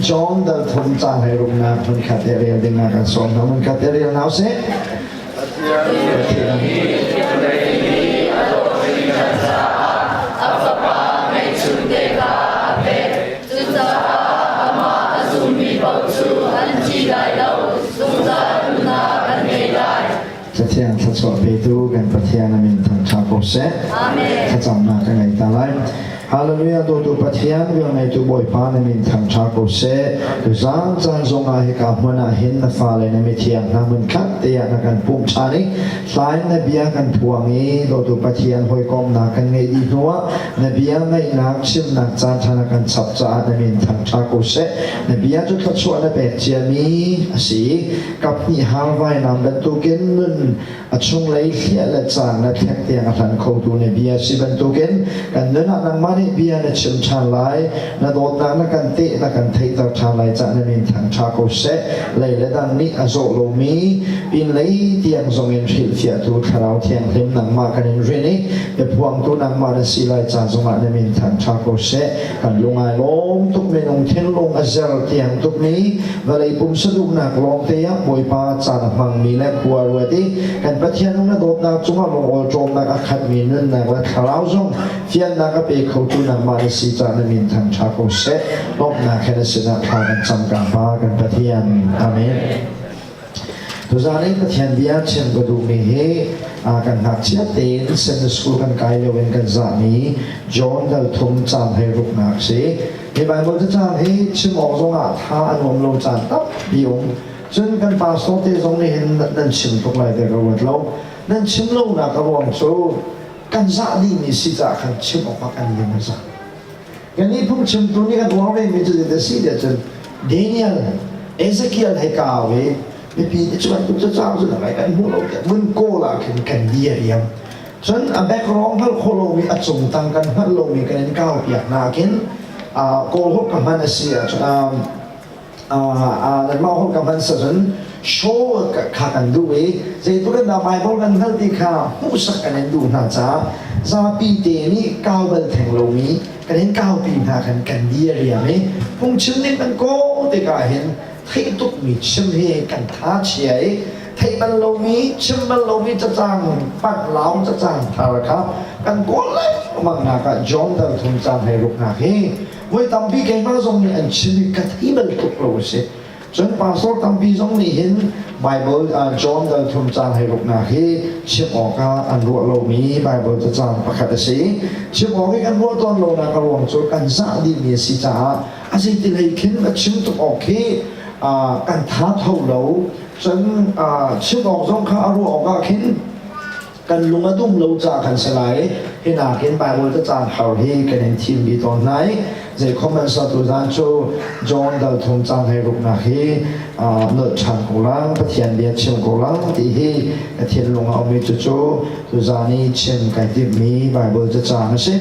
John dal thum cang hei rumnak hmunkhat i rel ding ah kan sawm hna. Hmunkhat i rel hna usih. Pathian nih vawlei hi a dawt hringhran caah a Fapa ngeihchunte kha a pek. Cucaah amah a zummi paoh cu an thi lai lo, zungzal nunnak an ngei lai. Cathiang thluachuah petu kan Pathian a min thangṭha ko seh. Amen. Thlacamnak ka ngei ta lai. Hallelujah dawtu Pathian velngeitu Bawipa na min thangṭha ko seh. Tuzaan caan zongah hika hmun ah hin na fale na mithiang hna hmunkhat te ah na kan pumh ṭhan i hlain na bia kan phuang i dawtu Pathian hawikomhnak kan ngeih dih hnuah na bia ngaihnak chimnak caan ṭha na kan chap caah na min thangṭha ko seh. Na bia cu thluachuah na pek ciami a si i kaphnih hang vainam bantukin nun a chunglei hliah le cang le thlek tiang a hlan khotu na bia si bantukin kan nun ah nangmah nih bia na chim ṭhan lai, na dawtnak na kan teh na kan theihter ṭhan lai cah na min thang ṭha ko seh. Lei le dang nih a zawh lomi pinlei tiang zongin hrilhfiahtu Thlarau Thianghlim nangmah kan in rin i biaphuangtu nangmah na si lai ca zongah na min thang ṭha ko seh. Kan lung ai lawm tuk minung thinlung a zer tiang tukmi vawlei pumsa duhnak lawngte ah Bawipa caan a hmangmi le khua ruat i kan Pathian na dawtnak cungah lungawl ṭawmnak a khatmi nunnak le thlarau zong fiannak a pe khotu nangmah na si caah na min thang ṭha ko seh. Lawmhnak he na sinah thla kan cam ka Pa kan Pathian. Amen. Tuzaan i Pathian bia chim ka duhmi hi kan ngakchia tein Sunday school kan kai lio in kan zahmi John dal thum caan hei ruknak si. Hi Bible cacang hi chim awk zongah tha a nuam lo caan tampi um. Cun kan pastor te zong nih hin nan chim tuk lai te ka ruat lo. Nan chim lonak a ruang cu kan zah dihmi si caah khan chim awk ah kan lim a za. Kannih phungchimtu nih kan uar vemi cu zeidah si tiah cun Daniel, Ezekiel he kau i mipi nih cu bantuk cacang cu ngai kan hmu lo tiah vun kawl ah khin kan di a riam. Cun a background hngalh khawh lomi a cungtang kan hngalh lomi kan in kau piak hna khin kawl holh ka hman a si ahcun nanmah holh ka hman cun show kha kan duh i zeitluk in dah Bible kan hngalh ti kha hmuhsak kan in duh hna caah zapi te nih kau bal theng lomi kan in kaupi hna khan kan di a riam i phungchim ning kan kaw tikah hin theih tukmi chim hi kan tha chia i theih bal lomi chim bal lomi cacang panh lau cacang thar kha kan kawl lengmang nak ah John dal thum cang hei ruknak hi Voi tampi keimah zong nih an chim i ka thei bal tuk lo a si. Cun pastor tampi zong nih hin Bible John dal thum cang hei ruknak hi chim awkah an ruah lomi Bible cacang pakhat a si. Chim awk i kan ruah tawn lonak a ruang cu kan zah dihmi a si caah a zeiti hlei khin a chim tuk awk hi kan tha tho lo. Cun chim awk zong kha a ruah awk ah khin Kan lung a dum lo ca kan si lai. Hi nakin Bible cacang har hi kan in thim bi tawn hna i zeikhom an sa tuzan cu John dal thum cang hei ruknak hi nolh ṭhan ko lang, Pathian bia chim ko lang ti hi ka thinlung a ummi cucu tuzan i chim kai timhmi Bible cacang a si.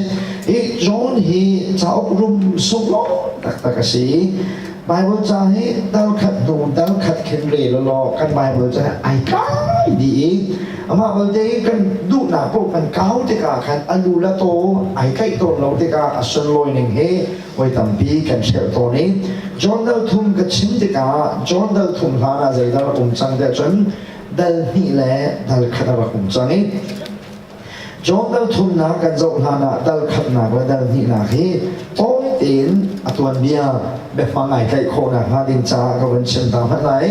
Hi John hi cauk rum sunglawi taktak a si. Bible ca hi dal khat hnu dal khat khin rel law kan Bible ca ai kai dih i amah belte kan duhnak paoh kan kau tikah khan a lu le taw ai tlaih tawn lo tikah a sunlawi ning hi voi tampi kan hrelh tawn i John dal thum ka chim tikah John dal thum hlan ah zeidah rak um cang tiah cun dal hnih le dal khat a rak um cang i John dal thumnak kan zoh hlan ah dal khatnak le dal hnihnak hi tawi tein a tuanbia biafang ai tlaih khawhnak hnga ding caah ka vun chim ta hmanh lai.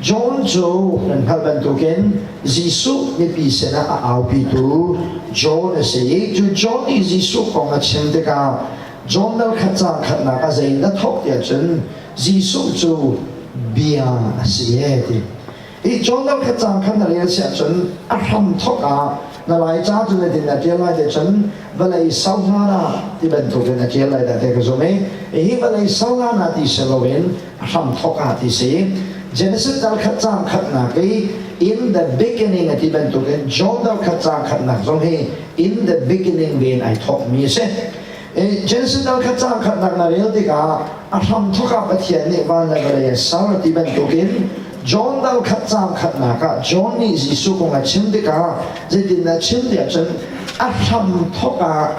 John cu nan hngalh bantukin Jesuh mipi sinah a aupitu John a si i cu John nih Jesuh kong a chim tikah John dal khat caang khatnak a zei in a thawk tiah cun Jesuh cu bia a si e ti. I John dal khat caang khan na rel si ahcun a hram thawk ah na lai ca cu na din a ṭial lai te cun vawlei so hlan ah ti bantukin a ṭial lai dah te ka zumh i hi vawlei so hlan ah ti si loin a hram thawk ah ti si. Genesis dal khat caang khatnak i in the beginning a ti bantukin John dal khat caang khatnak zong hi in the beginning ven ai thawkmi a si. Genesis dal khat caang khatnak na rel tikah a hramthawk ah Pathian nih van le vawlei a ser ti bantukin John dal khat caang khatnak ah John nih Jesuh kong a chim tikah zeitin a chim tiah cun a hramthawk ah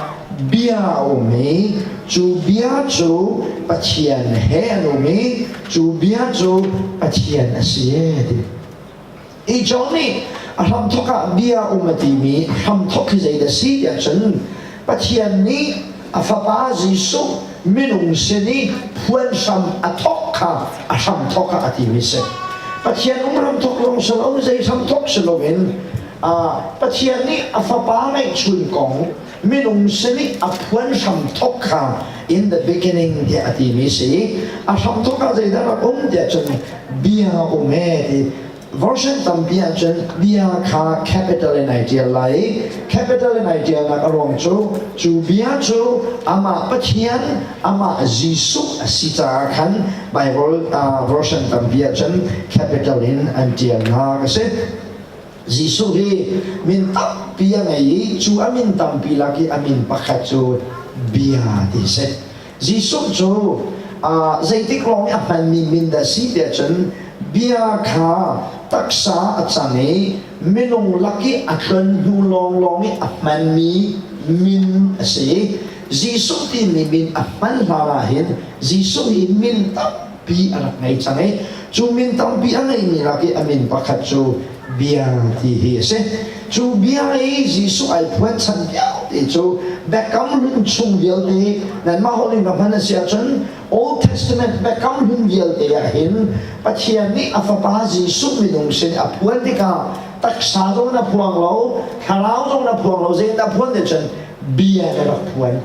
bia a um i cu bia cu Pathian he an um i cu bia cu Pathian a si e ti. I John nih a hramthawk ah bia um a timi hramthawk hi zeidah si tiah cun Pathian nih a fapa Jesuh minung sin i phuan hram a thawk kha a hramthawk ah a timi si. Pathian um hramthawk lawng si lo zei hramthawk si loin Pathian nih a fapa ngeihchun kong minung sin i a phuan hramthawk kha in the beginning tiah a timi si. A hramthawk ah zeidah rak um tiah cun bia um e ti version tampi ahcun bia kha capital in ai ṭial lai i capital in ai ṭialnak a ruang cu cu bia cu amah Pathian amah Jesuh a si caah khan Bible version tampi ahcun capital in an ṭialnak a si. Jesuh hi min tampi a ngei i cu a min tampi lak i a min pakhat cu bia ti a si. Jesuh cu zeitik lawng i a hmanmi min dah si tiah cun bia kha taksa a cang i minung lak i a tlon hnu lawnglawng i a hmanmi min a si. Jesuh timi min a hman hlan ah hin Jesuh hi min tampi a rak ngei cang i cu min tampi a ngeimi lak i a min pakhat cu bia ti hi a si. Cu bia i Jesuh ai phuan chan vialte cu Biakam Hlun chung vialte nanmah holh in va hman a si ahcun Old Testament Biakam Hlun vialte ah hin Pathian nih a fapa Jesuh minung sin a phuan tikah taksa zong na phuang lo, thlarau zong na phuang lo, zeidah phuan te cun bia na rak phuan.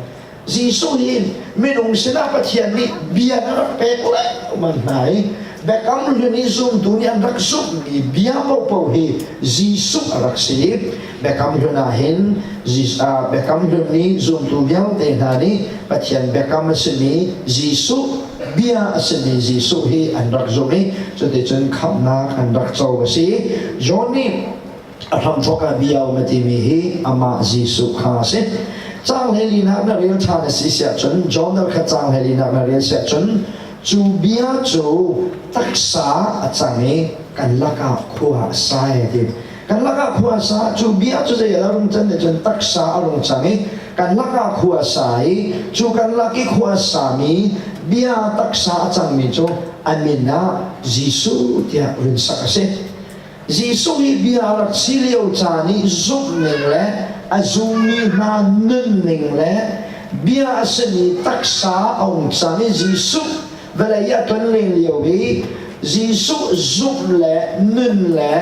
Jesuh hi minung sinah Pathian nih bia na rak pek lengmang hna i Biakam Hlun i zumtu nih an rak zumhmi bia paohpaoh hi Jesuh a rak si. Biakam Hlun ah hin Biakam Hlun nih zumtu vialte hna nih Pathian biakam a simi Jesuh bia a simi Jesuh hi an rak zumh i cuticun khamhnak an rak co a si. John nih a hramthawk ah bia um a timi hi amah Jesuh kha a si. Caang hleilinak na rel ṭhan a si siah cun John dal kha caang hleilinak na rel siah cun cu bia cu taksa a cang i kan lakah khua a sa a ti. Kan lakah khua a sa cu bia cu zei a rung can nih cun taksa a rung cang i kan lakah khua a sa i cu kan lak i khua a sami bia taksa a cangmi cu a min ah Jesuh tiah run sak a si. Jesuh hi bia a rak si lio caan i zumhning le a zummi hna nunning le bia a simi taksa a hung cang i Jesuh vawlei a tlonlen lio i Jesuh zumh le nun le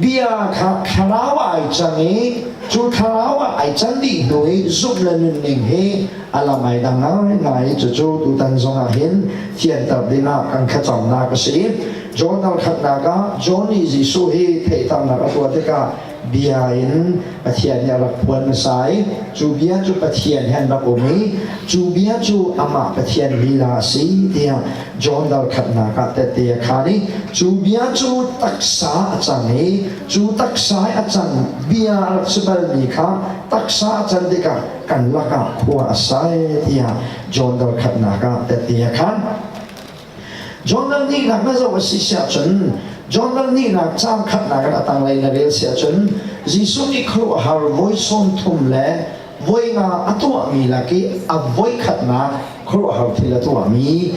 bia kha thlarau ah ai cang i cu thlarau ah ai can dih hnu i zumh le nunning hi a lam ai dang ngaingai. Cucu tutan zongah hin fianter dingah kan thlacamnak a si. John dal khatnak ah John nih Jesuh hi theihternak a tuah tikah bia in Pathian nih a rak phuan hmasa i cu bia cu Pathian he an rak um i cu bia cu amah Pathian lila a si tiah John dal khatnak ah tehte a khaan i cu bia cu taksa a cang i cu taksa i a cang bia a rak si balmi kha taksa a can tikah kan lakah khua a sa tiah John dal khatnak ah tehte a khaan. John dal hnihnak na zoh a si siahcun John dal hnihnak caang khatnak in a tanglei na rel siahcun Jesuh nih khuaruahhar voi 30 le voi nga a tuahmi lak i a voi khatnak khuaruahhar thil a tuahmi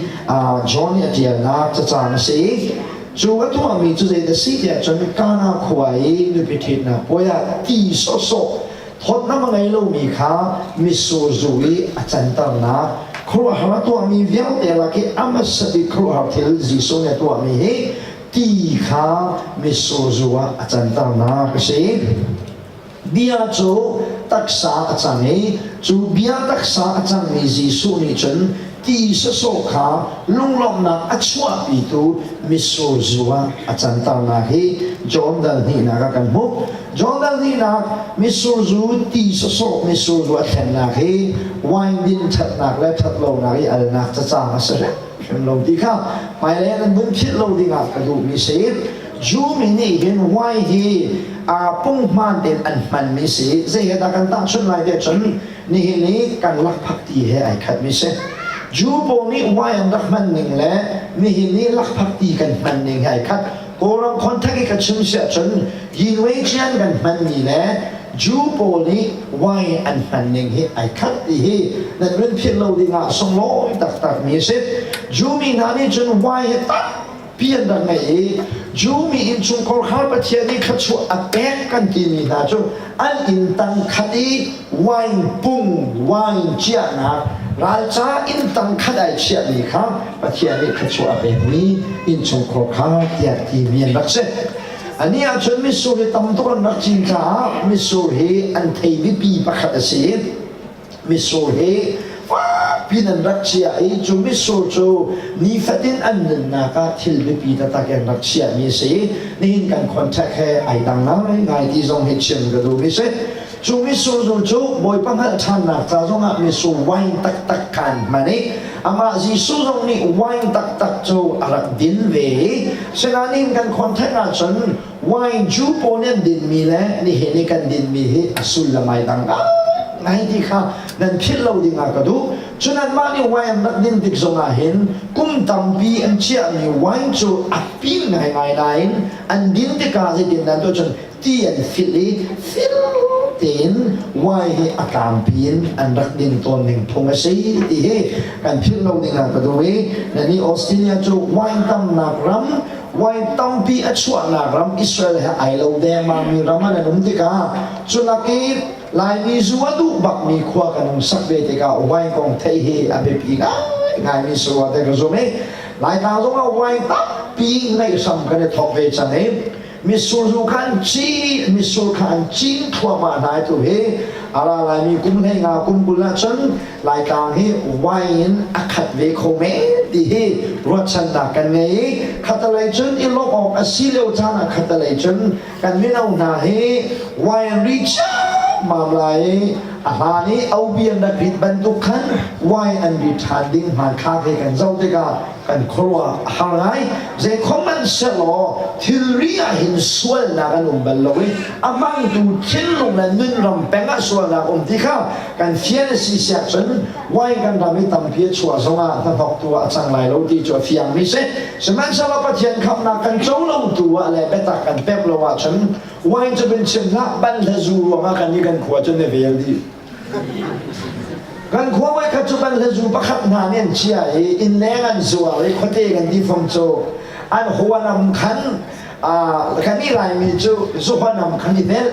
John nih a ṭialnak cacaang a si. Cu a tuahmi cu zei dah si tiah cun Kana khua i nupi ṭhitnak puai ah ti sawhsawh thawtnam a ngei lomi kha mitsur zu i a canternak khuaruahhar a tuahmi vialte lak i a hmasa bik khuaruahhar thil Jesuh nih a tuahmi hi ti kha mitsur zu ah a canternak a si. Bia cu taksa a cang i cu bia taksa a cangmi Jesuh nih cun ti sawsawh kha lunglawmhnak a chuahpitu mitsur zu ah a canternak hi John dal hnihnak ah kan hmuh. John dal hnihnak mitsur zu ti sawsawh mitsur zu a thlennak hi wine din ṭhatnak le ṭhatlonak i alnak cacang a si hrimhrim lo ti kha hmailei an vun philh lo dingah ka duhmi si. Jew mi nih hin wine hi aa punghman tein an hmanmi si. Zei he dah kan tahchunh lai tiah cun nihin i kan lakphakti he ai khatmi si. Jew pawl nih wine an rak hman ning le nihin i lakphakti kan hman ning he ai khat. Kawlram contact i ka chim siah cun Yinwei Cian kan hmanmi le Jew pawl nih wine an hman ning hi ai khat ti hi nan run philh lo dingah sunglawi taktak mi a si. Jew mi hna nih cun wine hi tampi an rak ngeih i Jew mi innchungkhar kha Pathian nih thluachuah a pek kan timi hna cu an inn tang khat i wine pung wine ciahnak ralca inn tang khat ai chiahmi kha Pathian nih thluachuah a pekmi innchungkhar kha tiah timi an rak si. Ani ahcun mitsur hi tam tuk an rak cin caah mitsur hi an thei biapi pakhat a si. Mitsur hi fakpi in an rak chiah i cu mitsur cu nifatin an nunnak ah thil biapi taktak in rak chiahmi a si. Nihin kan contact he ai dang ngaingai ti zong hi chim ka duhmi si. Cu mitsur zu cu Bawipa hngalh ṭhannak ca zongah mitsur wine taktak kha an hman i amah Jesuh zong nih wine taktak cu a rak din ve i sinain kan contact ahcun wine cu pawl nih an dinmi le nihin i kan dinmi hi a sullam ai dang ngai ti kha nan philh lo dingah ka duh. Cun anmah nih wine an rak din tik zongah hin kum tampi an chiahmi wine cu a pin ngaingai nain an din tikah zeitin dah tuah cun ti an filh i fil tein wine hi a tlangpi in an rak din tawn ning phung a si ti hi kan philh lo ding ah ka duh i nani Australia cu wine tamnak ram, wine tampi a chuahnak ram, Israel he ai lo dengmang mi ram an um tikah cu lak i Laimi zu a duh bakmi khua kan um sak ve tikah wine kong theih hi a biapi ngai ngaimi si rua te ka zum i Laitlang zongah wine tampi ngeih hram kan i thawk ve cang i mitsur zu kha an cin, mitsur kha an cin thluahmah hna i tu hi a ra laimi kum 15 kum 20 ahcun Laitlang hi wine a khat ve kho men ti hi ruahchannak kan ngei i khatalei cun i lawmh awk a si lio caan ah khatalei cun kan mino hna hi wine ri mam lai i a hlan i obi an rak rit bantuk khan wine an rit ṭhan ding hmanthlak he kan zoh tikah kan khuaruah a har ngai. Zeikhom hmanhsehlaw thilri ah hin sualnak an um bal lo i a hmangtu thinlung le nunram peng ah sualnak um ti kha kan fian a si siah cun wine kan ram i tampi a chuah zongah hnahnawktu ah a cang lai lo ti cu a fiangmi si. Sihmanhsehlaw Pathian khamhnak kan co lo tu ah le biatak kan pek lo ahcun wine cu bin chim hlah, ban le zu ruangah kan i kan khua cu ne vel dih. Kan khua voikhat cu kan hlazu pakhat hna nih an chia i innleng an zuar i khuate kan ti fom cu an huanam khan kan i Laimi cu zuhuanam khan i velh,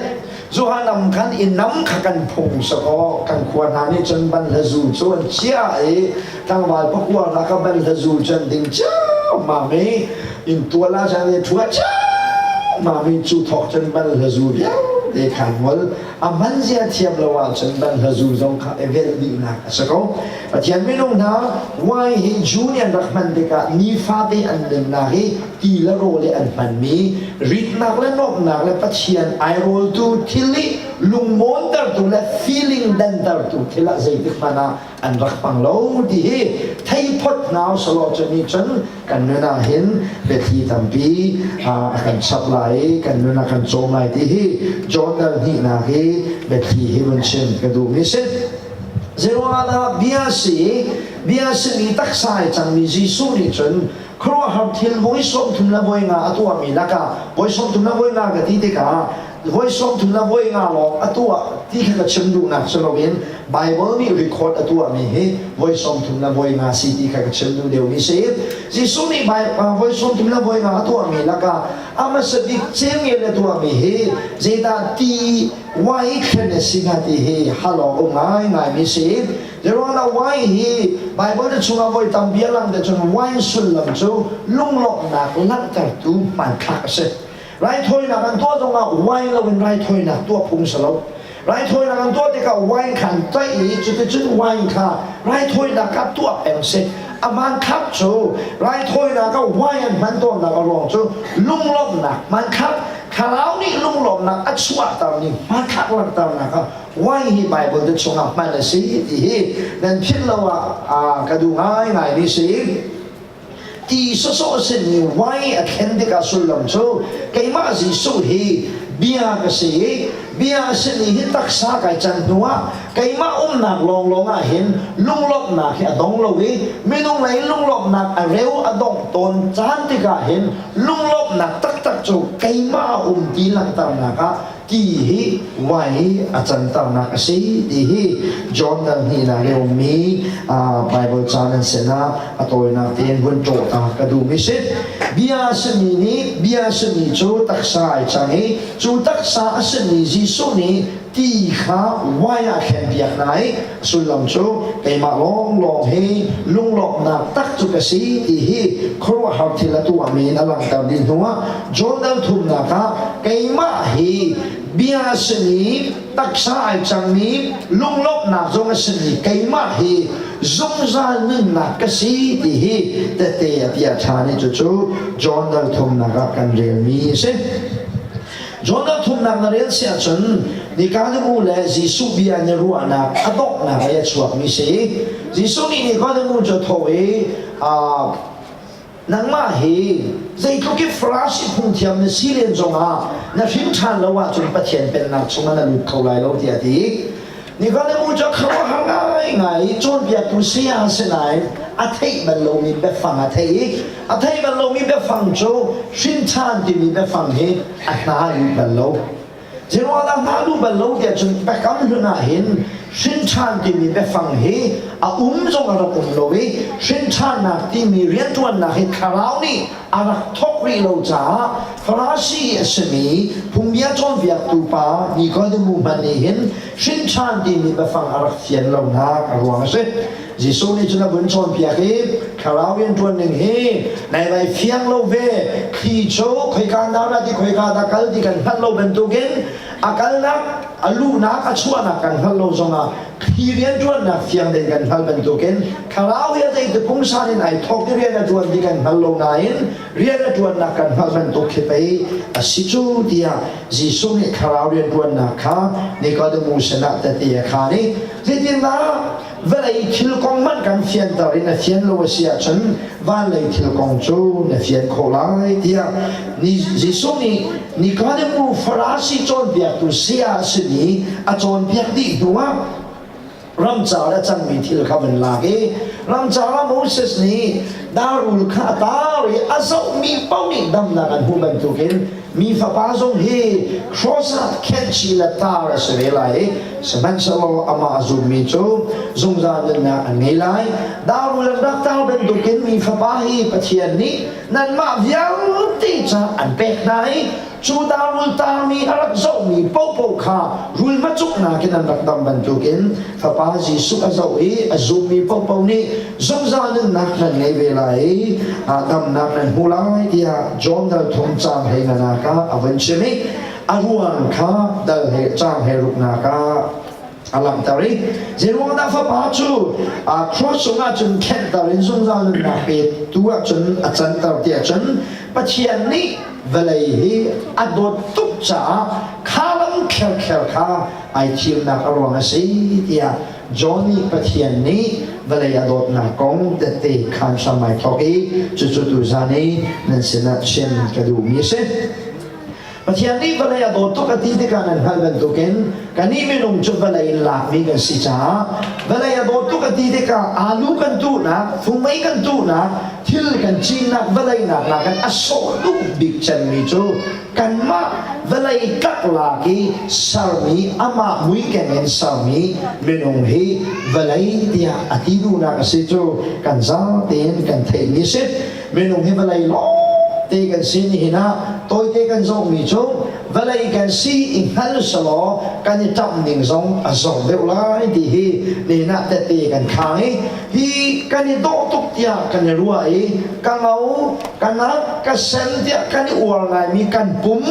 zuhanam khan i nam kha kan phung sakaw kan khua hna nih cun ban hlazu cu an chia i tlangval pakua hna ka ban hlazu cu an ding ciammam i inntual ah cun an thua ciammam i cu thawk cun ban hlazu vialte khan ngol. A hman zia thiam lo ahcun ban hlazu zong kha i velh dihnak a si ko. Pathian minung hna, wine hi Jew nih an rak hman tikah nifate an nunnak hi ti le rawl i an hmanmi ritnak le nuamhnak le Pathian airawltu thil i lungmawntertu le feeling dantertu thil ah zeitik hmanh ah an rak hmang lo ti hi thei phot hna usalaw cu nih cun kan nun ah hin biathli tampi a kan chap lai i kan nun a kan cawm lai ti hi John dal hnihnak hi biathli hi vun chim ka duhmi si. Zeiruangah dah bia si bia simi taksa ai cangmi Jesuh nih cun khuaruahhar thil voi 35 a tuahmi lakah, voi 35 ka ti tikah voi 35 lawng a tuah ti kha ka chim duhnak si loin Bible nih record a tuahmi hi voi 35 si ti kha ka chim duh deuhmi si. Jesuh nih voi 35 a tuahmi lakah a hmasa bik cengel a tuahmi hi zeidah ti wai thlen a si hnga ti hi hal awk um ngaingaimi si. Zeruangah wine hi Bible na chungah voi tampi a lang te cun wine sullam cu lunglawmhnak langhtertu hmanthlak a si. Raithawinak an tuah zongah wine loin raithawinak tuah phung si lo. Raithawinak an tuah tikah wine kha an toih i cuticun wine kha raithawinak ah tuah peng si. A hmanthlak cu raithawinak ah wine an hman tawnnak a ruang cu lunglawmhnak hmanthlak, thlarau nih lunglawmhnak a chuahtermi hmanthlak langhternak ah wine hi Bible te chungah hman a si ti hi nan philh lo ah ka duh ngaingaimi si. Ti sawsawh a simi wine a thlen tikah sullam cu keimah Jesuh hi bia ka si i Bia a simi hi taksa kai can hnuah keimah umnak lawnglawng ah hin lunglawmhnak hi a dong lo i minung lei lunglawmhnak a reu a dongh tawn caan tikah hin lunglawmhnak taktak cu keimah a um ti langhternak ah ti hi wai a canternak a si ti hi John dal hnihnak i ummi Bible ca nan sinah a tawinak tein vun ṭawh ta ka duhmi si. Bia a simi nih bia a simi cu taksa ai cang i cu taksa a simi Jesuh nih ti kha wai ah thlen piak hna i sullam cu keimah lawnglawng hi lunglawmhnak tak cu ka si ti hi khuaruahhar thil a tuahmi in a langhter dih hnuah John dal thumnak ah keimah hi bia a simi taksa ai cangmi lunglawmhnak zong a simi keimah hi zungzal nunnak ka si ti hi tete a piah ṭhan i cucu John dal thumnak ah kan relmi a si. John dal thumnak na rel si ahcun Nikodemu le Jesuh bia an i ruahnak a donghnak i a chuakmi si. Jesuh nih Nikodemu cu a thawh i nangmah hi zeitluk i Farasi phungthiam na si len zongah na hrin ṭhan lo ahcun Pathian pennak chungah na lut kho lai lo tiah a ti. Nikodemu cu a khuaruahhar ngaingai i cawnpiaktu saya a si nain a theih bal lomi biafang a theih i a theih bal lomi biafang cu hrin ṭhan timi biafang hi a hna a lut bal lo. Zeiruangah hna a luh bal lo tiah cun biakam hlun ah hin hrin ṭhan timi biafang hi a um zong a rak um lo i hrin ṭhannak timi rianṭuannak hi thlarau nih a rak thawk rih lo caah Farasi a simi phungbia cawnpiaktu pa Nikodemu hmanh nih hin hrin ṭhan timi biafang a rak fian lonak a ruang a si. Jesuh nih cun a vun cawnpiak i thlarau rianṭuan ning hi nai vai fiang lo ve thli cu khoika dah ra ti khoika dah kal ti kan hngalh lo bantukin a kalnak a luhnak a chuahnak kan hngalh lo zongah thli rianṭuannak fiang tein kan hngalh bantukin thlarau hi a zei ti pungsan in ai thawk i rian a ṭuan ti kan hngal lo nain rian a ṭuannak kan hngalh bantuk khi pei a si cu tiah Jesuh nih thlarau rianṭuannak kha Nikodemu sinah tehte a khaan i zeitindah vawlei thil kong hmanh kan fianter i na fian lo a si ahcun van lei thil kong cu na fian khawh lai tiah Jesuh nih Nikodemu Farasi cawnpiaktu saya a simi a cawnpiak dih hnuah ramcar a cangmi thil kha vun lak i ramcar ah Moses nih darul kha a tar i a zohmi paoh nih damnak an hmuh bantukin mi fapa zong hi cross ah khenhchih le tar a si ve lai i sihmanhsehlaw amah a zummi cu zungzal nunnak an ngei lai. Darul an rak tar bantukin mi fapa hi Pathian nih nanmah vialte ca an pek hna i cu darul tarmi a rak zohmi paohpaoh kha rul hmacuknak in an rak dam bantukin Fapa Jesuh a zoh i a zummi paohpaoh nih zungzal nunnak nan ngei ve lai i damnak nan hmu lai tiah John dal thum caang hlei nganak ah a vun chim i a ruang kha dal he caang he ruknak ah a langhter i zeiruangdah fapa cu cross cungah cun khenhter in zungzal nunnak petu ah cun a canter tiah cun Pathian nih vawlei hi a dawt tuk caah kha lam kherkher kha ai thimnak a ruang a si tiah John nih Pathian nih vawlei a dawtnak kong tette khaan hram ai thawk i cucu tuzan i nan sinah chim ka duhmi a si. Pathian nih vawlei a dawt tuk a ti tikah nan hngalh bantukin kannih minung cu vawlei in lakmi kan si caah vawlei a dawt tuk a ti tikah alu kan tuhnak, fungmei kan tuhnak, thil kan cinnak vawlei nak nakin a sawh duh bik cemmi cu kanmah vawlei tlak i sermi amah muikeng in sermi minung hi vawlei tiah a ti duhnak a si cu kan zatein kan theihmi a si. Minung hi vawlei lawngte kan si nihin ah tawite kan zohmi cu vawlei kan si i hngal selaw kan i ṭamh ning zong a zor deuh lai ti hi nihin ah tette kan khang i hi kan i dawh tuk tiah kan i ruah i ka ngo ka nak ka sen tiah kan i uar ngaimi kan pum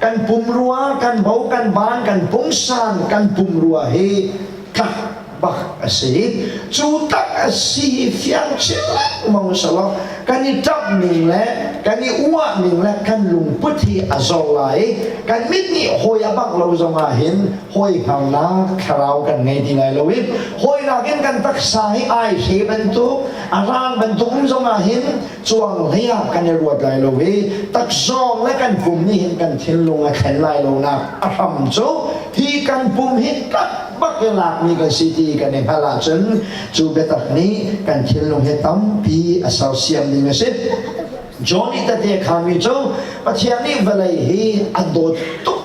kan pumrua kan bo kan ban kan pungsan kan pumrua hi tlak. bak a si. Cu tak a si hi fiang chin lengmang selaw kan i ṭap ning le kan i uah ning le kan lungput hi a zor lai i kan mit nih hawi a bangh lo zongah hin hawi hngalnak thlarau kan ngei ti lai lo i hawi nakin kan taksa hi ai hre bantuk a rang bantuk um zongah hin cuang hlei ah kan i ruat lai lo i takzawng le kan pum nih hin kan thinlung a thlen lai lonak a hram cu hi kan pum hi tak bak i lakmi kan si ti kan i hngalh ahcun cu biatak nih kan thinlung hi tampi a sersiam ding a si. John nih tete khami cu Pathian nih vawlei hi a dawt tuk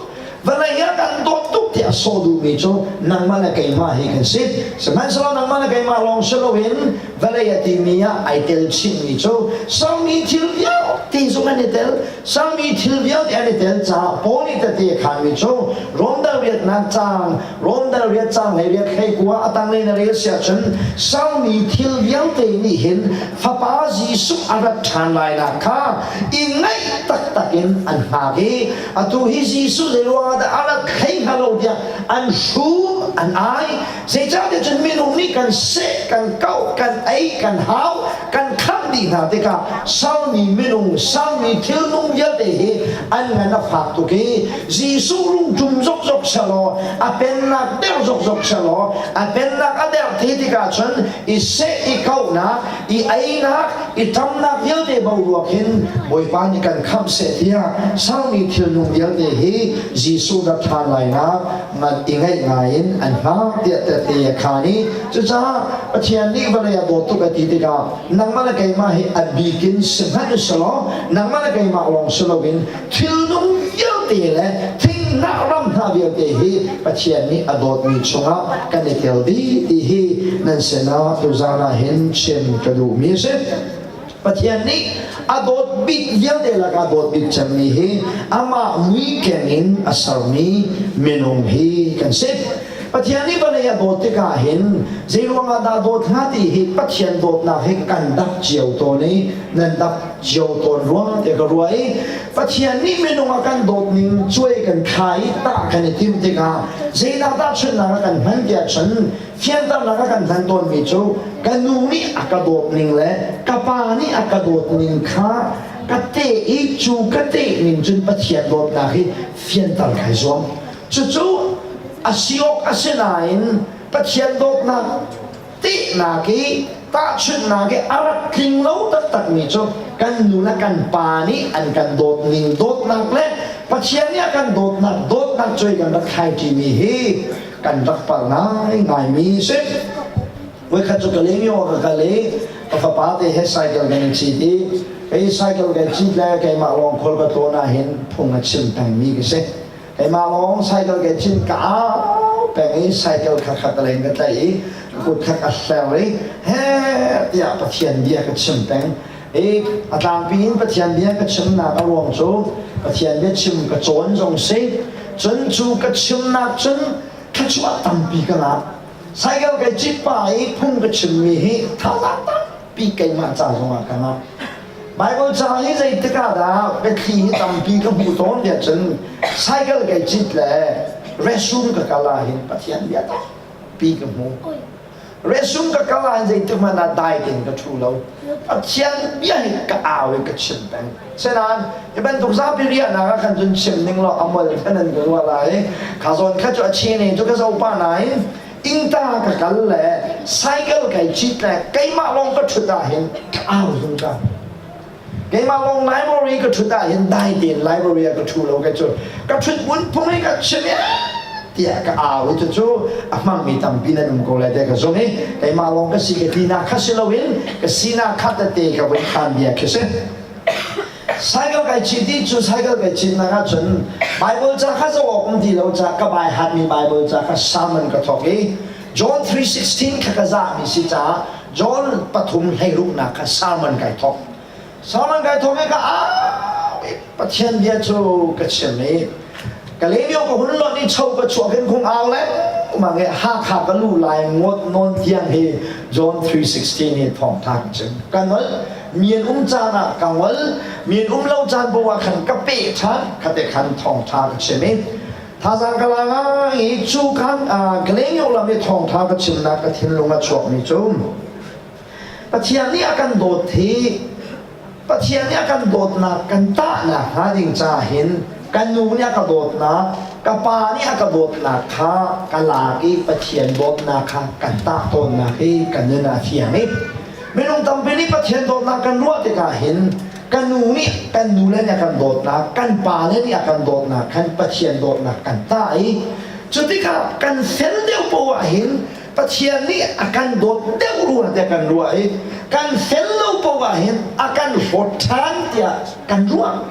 vawlei ah kan dawt tuk tiah a sawh duhmi cu nangmah le keimah hi kan si. Sihmanhsehlaw nangmah le keimah lawng si loin vawlei a timi ah ai tel chihmi cu sermi thil vialte zong an i tel. Sermi thil vialte an i tel caah Paul nih tete a khanmi cu Rom dal riatnak caang Rom dal riat caang hlei riat hlei kua a tanglei na rel si ahcun sermi thil vialte nih hin Fapa Jesuh a rat ṭhan lainak kha i ngaih taktak in an hngak i atu hi Jesuh zei ruangah dah a rat hlei hnga lo tiah an hrum an ai. Zeicahtiah cun minung nih kan seh, kan kauh, kan ei, kan hau, kan khangh dih hna tikah salmi minung, salmi thilnung vialte hi an ngan a fak tuk i Jesuh rungṭum zokzok selaw a pennak der zokzok selaw a pennak a der te tikah cun i seh i kauhnak, i einak, i ṭamnak vialte boruak hin Bawipa nih kan khamh seh tiah sermi thilnung vialte hi Jesuh rat ṭhan lainak ngan i ngaih ngai in an hngak tiah tehte a khaan i cucaah Pathian nih vawlei a dawt tuk a ti tikah nangmah le keimah hi a bik in si hmanh usalaw nangmah le keimah lawng si loin thilnung vialte le thinghnah ram hna vialte hi Pathian nih a dawtmi chungah kan i tel dih ti hi nan sinah tuzaan ah hin chim ka duhmi a si. Pathian nih a dawt bik vialte lakah dawt bik cemmi hi amah mui keng in a sermi minung hi kan si. Pathian nih vawlei a dawt tikah hin zeiruangah dah dawt hnga ti hi Pathian dawtnak hi kan dap cio tawn i nan dap cio tawn rua tiah ka ruah i Pathian nih minung a kan dawt ning cuai kan thla i tah kan i timh tikah zeidah tahchunhnak a kan hman tiah cun fianternak a kan hman tawnmi cu ka nu nih a ka dawt ning le ka pa nih a ka dawt ning kha ka teh i cu ka teh ning cun Pathian dawtnak hi fianter kai zuam. Cucu a si awk a si nain Pathian dawtnak tehnak i tahchunhnak i a rak tling lo taktakmi cu kan nu le kan pa nih an kan dawt ning dawtnak le Pathian nih a kan dawtnak dawtnak cuai kan rak thlaiṭimi hi kan rak palh ngaingaimi si. Voikhat cu ka leng ka kal i ka fapa te he cycle kan i cit i kei cycle kai cit le keimah lawng khual ka tlawn ah hin phung a chim pengmi ka si. Keimah lawng cycle kai cin ka au peng i cycle kha kha ka leng ka tlaih i ka kut kha ka hler i he tiah Pathian bia ka chim peng. I a tlangpi in Pathian bia ka chimnak a ruang cu Pathian bia chim ka cawn zong si cun cu ka chimnak cun thluachuah tampi ka ngah. Cycle kai cit pa i phung ka chimmi hi thazaang tampi keimah ca zongah ka ngah. Baibal ca hi zeitik ah dah biathli hi tampi ka hmuh tawn tiah cun cycle kai cit le restroom ka kal ah hin Pathian bia tampi ka hmu. Restroom ka kal ah hin zeitik hmanh ah dai tein ka ṭhu lo. Pathian bia hi ka au i ka chim peng. Senain hi bantuk zapi riahnak ah khan cun chim ning law a mol khan an ka ruah lai. Kha zawn kha cu a chene cu ka zoh pah nain Ingta ka kal le cycle kai cit le keimah lawng ka ṭhut ah hin ka au zungzal. Keimah lawng library ka ṭhut ah hin dai tein library ah ka ṭhu lo ka cu ka ṭhut mun phung hi ka chim tiah ka au i cucu a hmangmi tampi nan um ko lai tiah ka zumh i keimah lawng ka si ka tinak kha si loin ka sinak kha tete ka vun khan bia khi si. Cycle kai cit i cu cycle kai citnak ahcun Bible ca kha zoh awk um ti lo ca ka bai hatmi Bible ca kha sermon ka thawk i John 3:16 kha ka zahmi si caah John pathum hleiruknak kha sermon kai thawk. Sermon kai thawk i ka au i Pathian bia cu ka chim i ka lelio ka hun lonh i cho ka chuak in khung au lengmang i Hakha ka lu lai ngawt nawn tiang hi John 3:16 hi thawngtha ka chim. Ka nolh mi an um caan ah ka ngol mi an um lo caan poah khan ka peh ṭhan khate khan thawngṭha ka chim i. Thazaang ka la ngai i cu kan Glenyo lam i thawngtha ka chimnak ka thinlung a chuakmi cu Pathian nih a kan dawt hi Pathian nih a kan dawtnak kan tahnak hnga ding ca hin ka nu nih a ka dawtnak ka pa nih a ka dawtnak kha ka lak i Pathian dawtnak kha kan tah tawnnak hi kan nun ah a fiang i minung tampi nih Pathian dawtnak kan ruah tikah hin ka nu nih kan nu le nih a kan dawtnak kan pa le nih a kan dawtnak khan Pathian dawtnak kan tah i cu tikah kan fel deuh poah ah hin Pathian nih a kan dawt deuh rua tiah kan ruah i kan fel lo poah ah hin a kan hlawt ṭhan tiah kan ruah.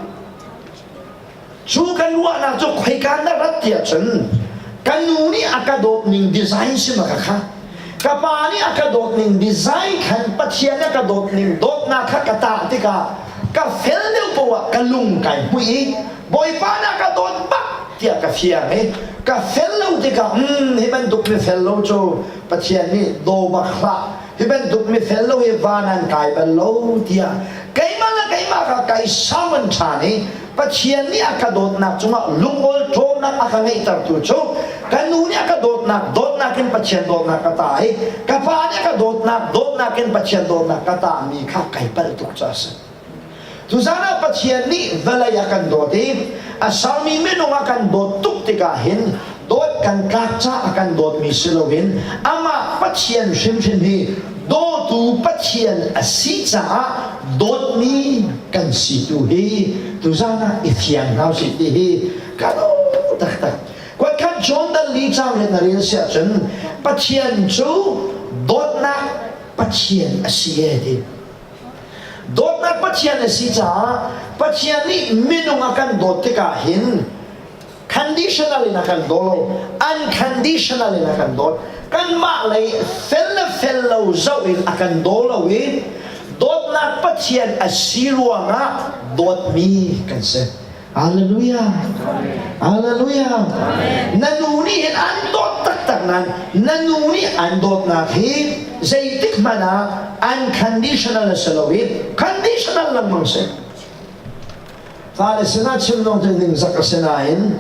Cu kan ruahnak cu khoika na rat tiah cun ka nu nih a ka dawt ning design si ma ka kha ka pa nih a ka dawt ning design khan Pathian a ka dawt ning dawtnak kha ka tah tikah ka fel deuh poah ka lung kai hmuih i Bawipa na ka dawt bak tiah ka fiang i ka fel lo tikah hi bantuk mi fel lo cu Pathian nih daw bak hlah hi bantuk mi fel lo hi van an kai bal lo tiah keimah le keimah kha kai saman ṭhan i Pathian nih a ka dawtnak cungah lungawl ṭawmnak a ka ngeihtertu cu ka nu nih a ka dawtnak dawtnak in Pathian dawtnak ka ta i ka pa nih a ka dawtnak dawtnak in Pathian dawtnak ka tahmi kha kai palh tuk ca a si. Tuzan ah Pathian nih vawlei a kan dawt i a sermi minung a kan dawt tuk tikah hin dawt kan tlak ca a kan dawtmi si loin amah Pathian hrimhrim hi dawtu Pathian a si caah dawtmi kan si tu hi tuzan ah i fiang hna usih ti hi ka lawm taktak. Kuatkhat John dal li caang le na rel siah cun Pathian cu dawtnak Pathian a si e ti. Dawtnak Pathian a si caah Pathian nih minung a kan dawt tikah hin conditional in a kan daw lo, unconditional in a kan dawt. Kanmah lei fel le fel lo zoh in a kan daw lo i dawtnak Pathian a si ruangah dawtmi kan si. Hallelujah. Hallelujah. Na nu nih hin an dawt taktak nain na nu nih an dawtnak hi zeitik hmanh ah unconditional a si lo i conditional lengmang si. Fale sinah chim zong cu ningzak a si nain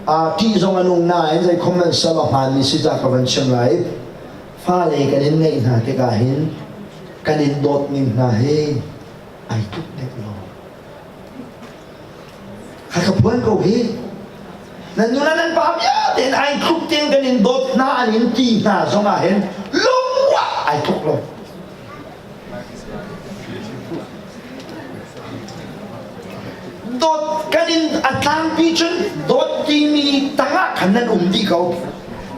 ṭih zong a nung nain zei khom nan sal a hmaanmi si ta ka van chim lai. Fale kan in ngeih hna tikah hin kan in dawt ning hna hi ai tluk deuh lo. Kha ka phuan ko hi. Nan nu le nan pa vialte in ai tluk tein kan in dawt hna an in ti hna zong ah hin lungruah ai tluk lo. Dawt kan in a tlangpi cun dawt timi tangah khan nan um dih ko.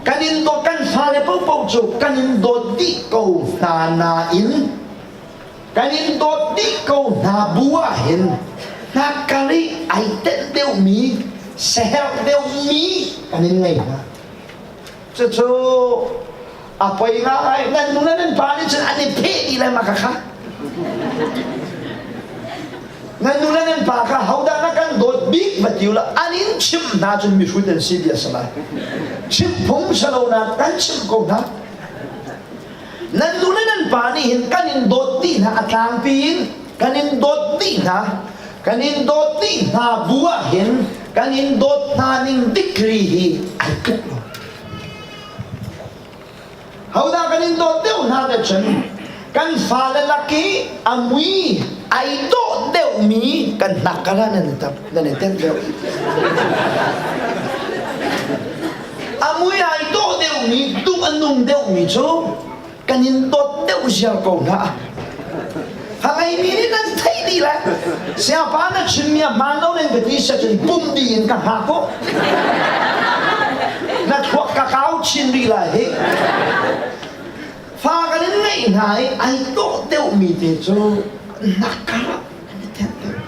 Kan in dawt kan fale paohpaoh cu kan in dawt dih ko hna nain Kan in dawt dih ko hna bu ah hin hnakkar i ai tenh deuhmi, saherh deuhmi kan in ngei hna. Cucu a poi ngai. Nan nu le nan pa nih cun an i pheh dih lai ma ka kha. Nan nu le nan pa kha hodah na kan dawt bik va ti ula an in chimh hna cun mihrut an si bia si lai. Chimh phung si lo na kan chimh ko hna. Nan nu le nan pa nih hin kan in dawt dih hna a tlangpi in kan in dawt dih hna kan in dawt dih hna bu ah hin kan in dawt hna ning degree hi ai tluk lo. Hodah kan in dawt deuh hna te cun kan fale lak i a mui ai dawh deuhmi kan hnak kala nan i tap nan i tenh deuh. A mui ai dawh deuhmi, duh a nung deuhmi cu kan in dawt deuh ziar ko hna. Hangeimi nih nan theih dih lai. Siapa na chimmi a hmaan lo nan ka ti cun pum dih in ka hngak ko. Na thluak ka kau chin rih lai hi. Fa kan in ngeih hna i ai dawh deuhmi te cu na karah kan i thenh deuh.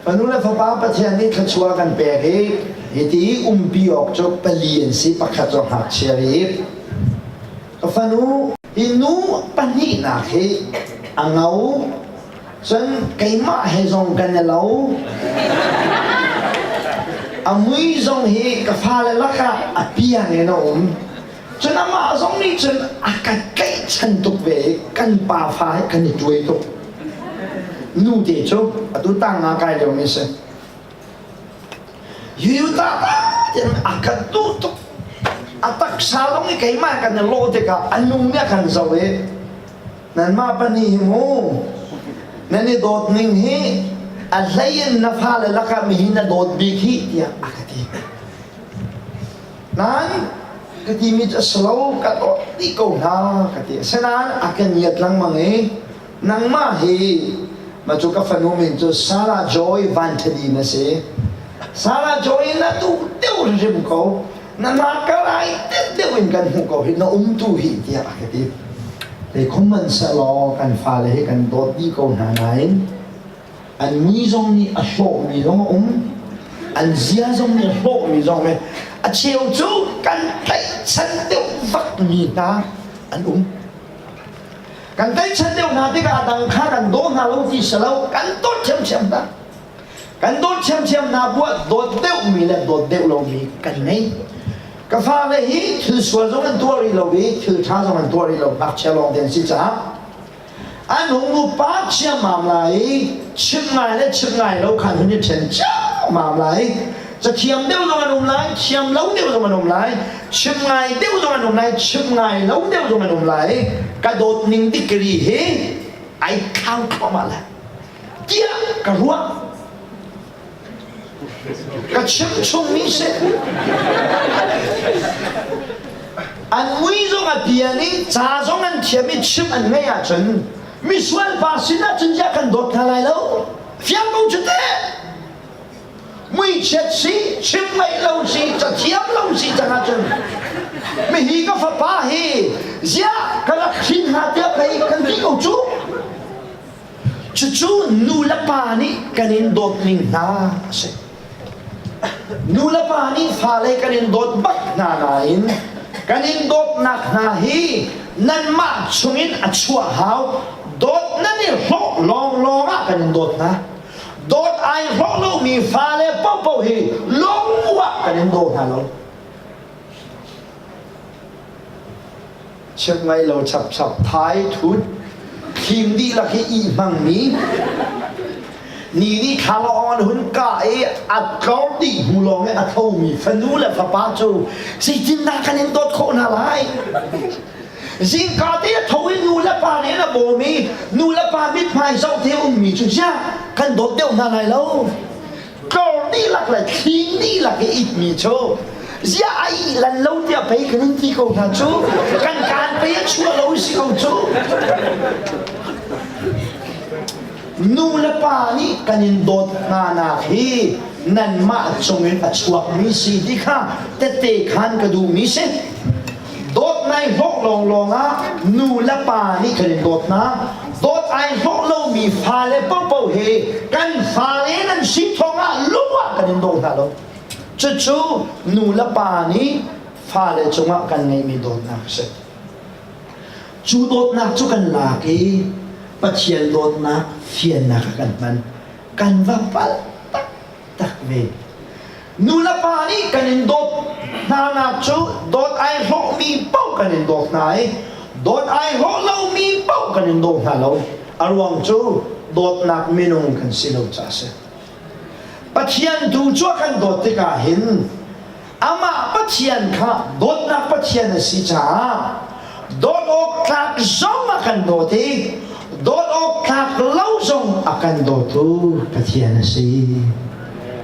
Fanu le fapa Pathian nih thluachuah kan pek i hiti umpi awk cu pali an si pakhat cu ngakchia i ka fanu hi nu pahnihnak hi a ngo cun keimah he zong kan i lo a mui zong hi ka fale lakah a piang in a um cun amah zong nih cun a ka tlaihchan tuk ve i kan pa fa he kan i tuai tuk Nu te cu atu tang nga kai liomi si. Yu ta ta tian a kan duh tuk. A taksa lawng i keimah kan i lawh tikah a nung nih a kan zoh i nanmah pahnih hi mu nan i dawt ning hi a hlei in na fale lakah mi hi na dawt bik hi tiah a ka ti. Nain ka timi cu a si lo ka dawt dih ko hna ka ti. Asinain a ka ngiat lengmang i nangmah hi mah cu ka fanu min cu Sarah Joy Van Thadin a si. Sarah Joy na duh deuh hrim ko. Na nakalai deuh in kan hmuh ko hi na umtu hi tiah a ka ti. Leikhum man sehlaw kan fale hi kan dawt dih ko hna nain an mi zong nih a hlawhmi zong a um an zia zong nih a hlawhmi zong a a cheu cu kan tlaihchan deuh vakmi hna an um. Kan tlaihchan deuh hna tikah a dang kha kan daw hna lo ti si lo kan dawt ṭhiamṭhiam hna. Kan dawt ṭhiamṭhiam hna buah dawt deuhmi le dawt deuh lomi kan ngei. Ka fale hi thil sual zong an tuah rih lo i thil ṭha zong an tuah rih lo ngakchia lawng te an si caah an hung upa ciammam lai i chimh ngai le chimh ngai lo khan hun i ṭhen ciammam lai. Cathiam deuh zong an um lai, thiam lo deuh zong an um lai, chimh ngai deuh zong an um lai, chimh ngai lo deuh zong an um lai. Ka dawt ning degree hi ai thlau thluahmah lai tiah ka ruah. Ka chim chungmi si. An mui zong a pian i ca zong an thiam i chimh an ngeih ahcun misual pa sin ahcun ziah kan dawt hna lai lo. Fiang ko cu teh. Muichiat si, chim ngaih lo si, cathiam lo si cang ahcun mihi ka fapa hi ziah ka rak hrin hna tiah pei kan ti ko cu. Cucu nu le pa nih kan in dawt ning hna a si. Nu le pa nih fale kan in dawt bak hna nain kan in dawtnak hna hi nanmah chungin a chuah hau. Dawt nan i hlawh lawnglawng ah kan in dawt hna. Dawt ai hlawh lomi fale paohpaoh hi lung ah kan in daw hna lo. Chimh ngai lo chapchap thai thut thim dihlak hi i hmangmi ni nih thlalawng an hun kah i a tlor dih hnu lawng i a thomi fanu le fapa cu zeitindah kan in dawt khawh hna lai? Zingka te a tho i nu le pa nih an a bawm i nu le pa mithmai zoh te ummi cu ziah kan dawt deuh hna lai lo? Tlor dihlak le thling dihlak i itmi cu ziah a ih lan lo tiah pei kan in ti ko hna cu kan kaan pei a chuah lo si ko cu. Nu le pa nih kan in dawt hna nak hi nanmah cungin a chuakmi si ti kha tette khan ka duhmi si. Dawt nai hlawh lawnglawng ah nu le pa nih kan in dawt hna. Dawt ai hlawh lomi fale paohpaoh hi kan fale nan si thawng ah lung ah kan in daw hna lo. Cucu nu le pa nih fale cungah kan ngeihmi dawtnak a si. Cu dawtnak cu kan lak i Pathian dawtnak fiannak ah kan hman. Kan va palh taktak ve. Nu le pa nih kan in dawt hnanak cu dawt ai hlawhmi paoh kan in dawt hna i dawt ai hlawh lomi paoh kan in daw hna lo. A ruang cu dawtnak minung kan si lo caah a si. Pathian tu cu a kan dawt tikah hin amah Pathian kha dawtnak Pathian a si caah dawt awk tlak zong a kan dawt i dawt awk tlak lo zong a kan dawtu Pathian a si.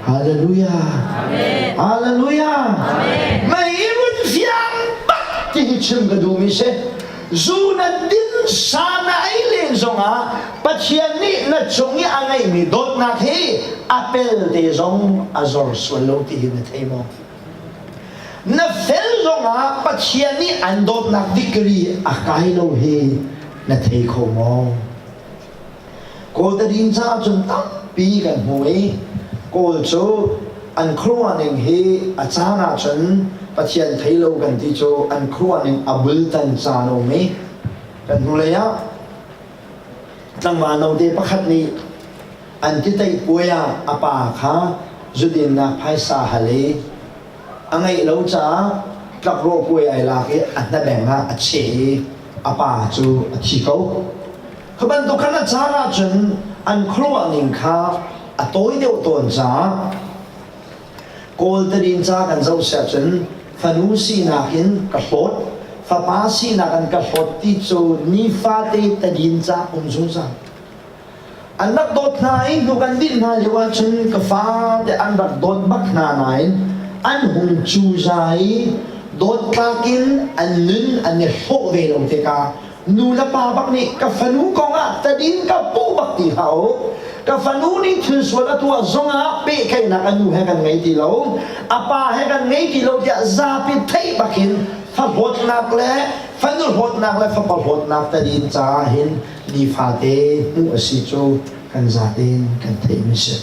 Hallelujah. Amen. Hallelujah. Amen. Mei run fiang bak ti hi chim ka duhmi si. Zu na din sa na ei len zongah Pathian nih na cung i a ngeihmi dawtnak hi a pelte zong a zor sual lo ti hi na thei maw? Na fel zongah Pathian nih an dawtnak degree a kai lo hi na thei kho maw? Kawl tadin caah cun tampi kan hmu i Kawl cu an khuaruah ning hi a caan ahcun Pathian thei lo kan ti cu an khuaruah ning a bultan caan a um i kan hnulei ah tlangval note pakhat nih an titeih puai ah a pa kha zudinnak phaisa hal i a ngeih lo caah tlakrawh kuai ai lak i a hnabeng ah a cheh i a pa cu a thi ko. Kha bantuk khan a caan ahcun an khuaruah ning kha a tawi deuh tawn caah. Kawl tadinca kan zoh siah cun fanu sinak in ka hlawt, fapa sinak in ka hlawt ti cu nifate tadinca um zungzal. An rak dawt hna i hnuk an dinh hna lio ahcun ka fate an rak dawt bak hna nain an hung cuza i dawt tlak in an nun an i hlawh ve lo tikah nu le pa bak nih ka fanu kong ah tadin ka puh bak ti hlah u. Ka fanu nih thil sual a tuah zongah pehtlaihnak a nu he kan ngei ti lo, a pa he kan ngei ti lo tiah zapi theih bakin fa hlawtnak le fanu hlawtnak le fapa hlawtnak tadin caah hin nifate hmuh a si cu kan zatein kan theihmi si.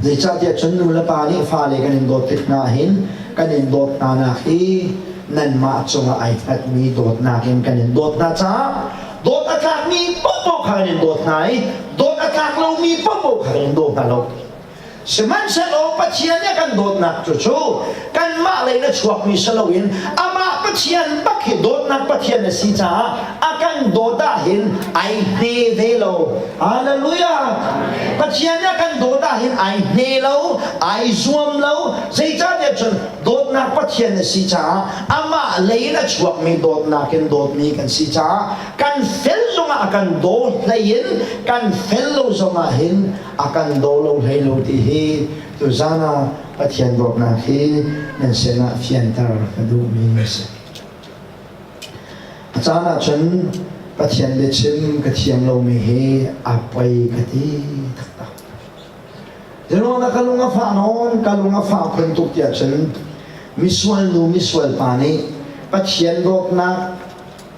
Zeicahtiah cun nu le pa nih fale kan in dawt tik hna hin kan in dawt hna nak hi nanmah cungah ai hngatmi dawtnak in kan in dawt hna caah dawt a tlakmi paohpaoh kha kan in dawt hna i dawt a tlak lomi paohpaoh kha kan in daw hna lo. Sihmanhsehlaw Pathian nih a kan dawtnak cu cu kanmah lei in a chuakmi si loin amah Pathian bak hi dawtnak Pathian a si caah a kan dawt ahhin ai hne ve lo. Hallelujah! Pathian nih a kan dawt ahhin ai hne lo, ai zuam lo. Zeicahtiah cun dawtnak Pathian a si caah amah lei in a chuakmi dawtnak in dawtmi kan si caah kan fel zongah a kan daw hlei in kan fel lo zongah hin a kan daw lo hlei lo ti hi tuzan ah Pathian dawtnak hi nan sinah fianter ka duhmi a si. A caan ahcun Pathian biachim ka thiam lomi hi a poi ka ti taktak. Zeiruangah ka lung a fah nawn, ka lung a fah khun tuk tiah cun misual nu misual pa nih Pathian dawtnak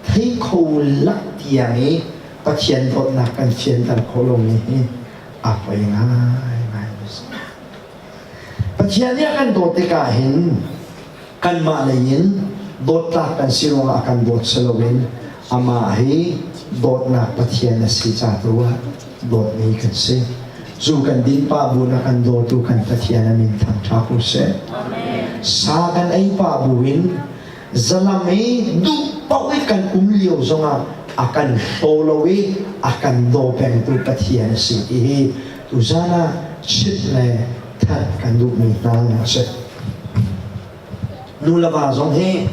thei kho lak tiang i Pathian dawtnak kan fianter khawh lomi hi a poi ngaingai a si. Pathian nih a kan dawt tikah hin kanmah lei in dawttlak kan si ruangah a kan dawt si loin amah hi dawtnak Pathian a si ca tu ah dawtmi kan si. Zu kan din pah bu na kan dawtu kan Pathian a min thangṭha ko seh. Sa kan ei pah bu in zalam i duh paoh i kan um lio zongah a kan hlaw lo i a kan daw pengtu Pathian a si ti hi tuzan ah chimh le thanh kan duhmi hna a si. Nu le va zong hi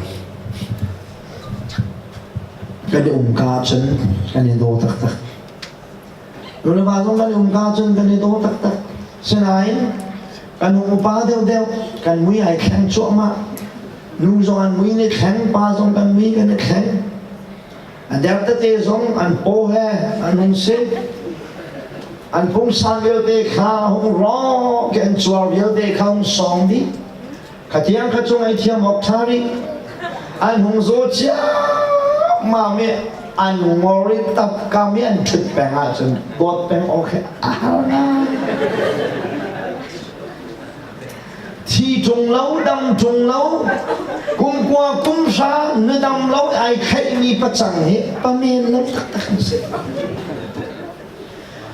kan i umka ahcun kan i daw taktak. Nu le va zong kan i umka ahcun kan i daw taktak. Sinain kan hung upa deuhdeuh kan mui ai thleng cuahmah. Nu zong an mui nih thleng, pa zong kan mui kan i thleng. A der tete zong an paw he an hung si. An pungsan vialte kha hung rawk i an cuar vialte kha hung sawng dih. Khatiang kha cu ngaihthiam awk ṭha rih. An hung zaw ciammam i an ngor i tapkam i an ṭhut peng ahcun dawt peng awk hi a har ngai. Thi ṭung lo, dam ṭung lo, kum kua kum hra na dam lo ai khaihmi pacang hi pamen lo taktak an si.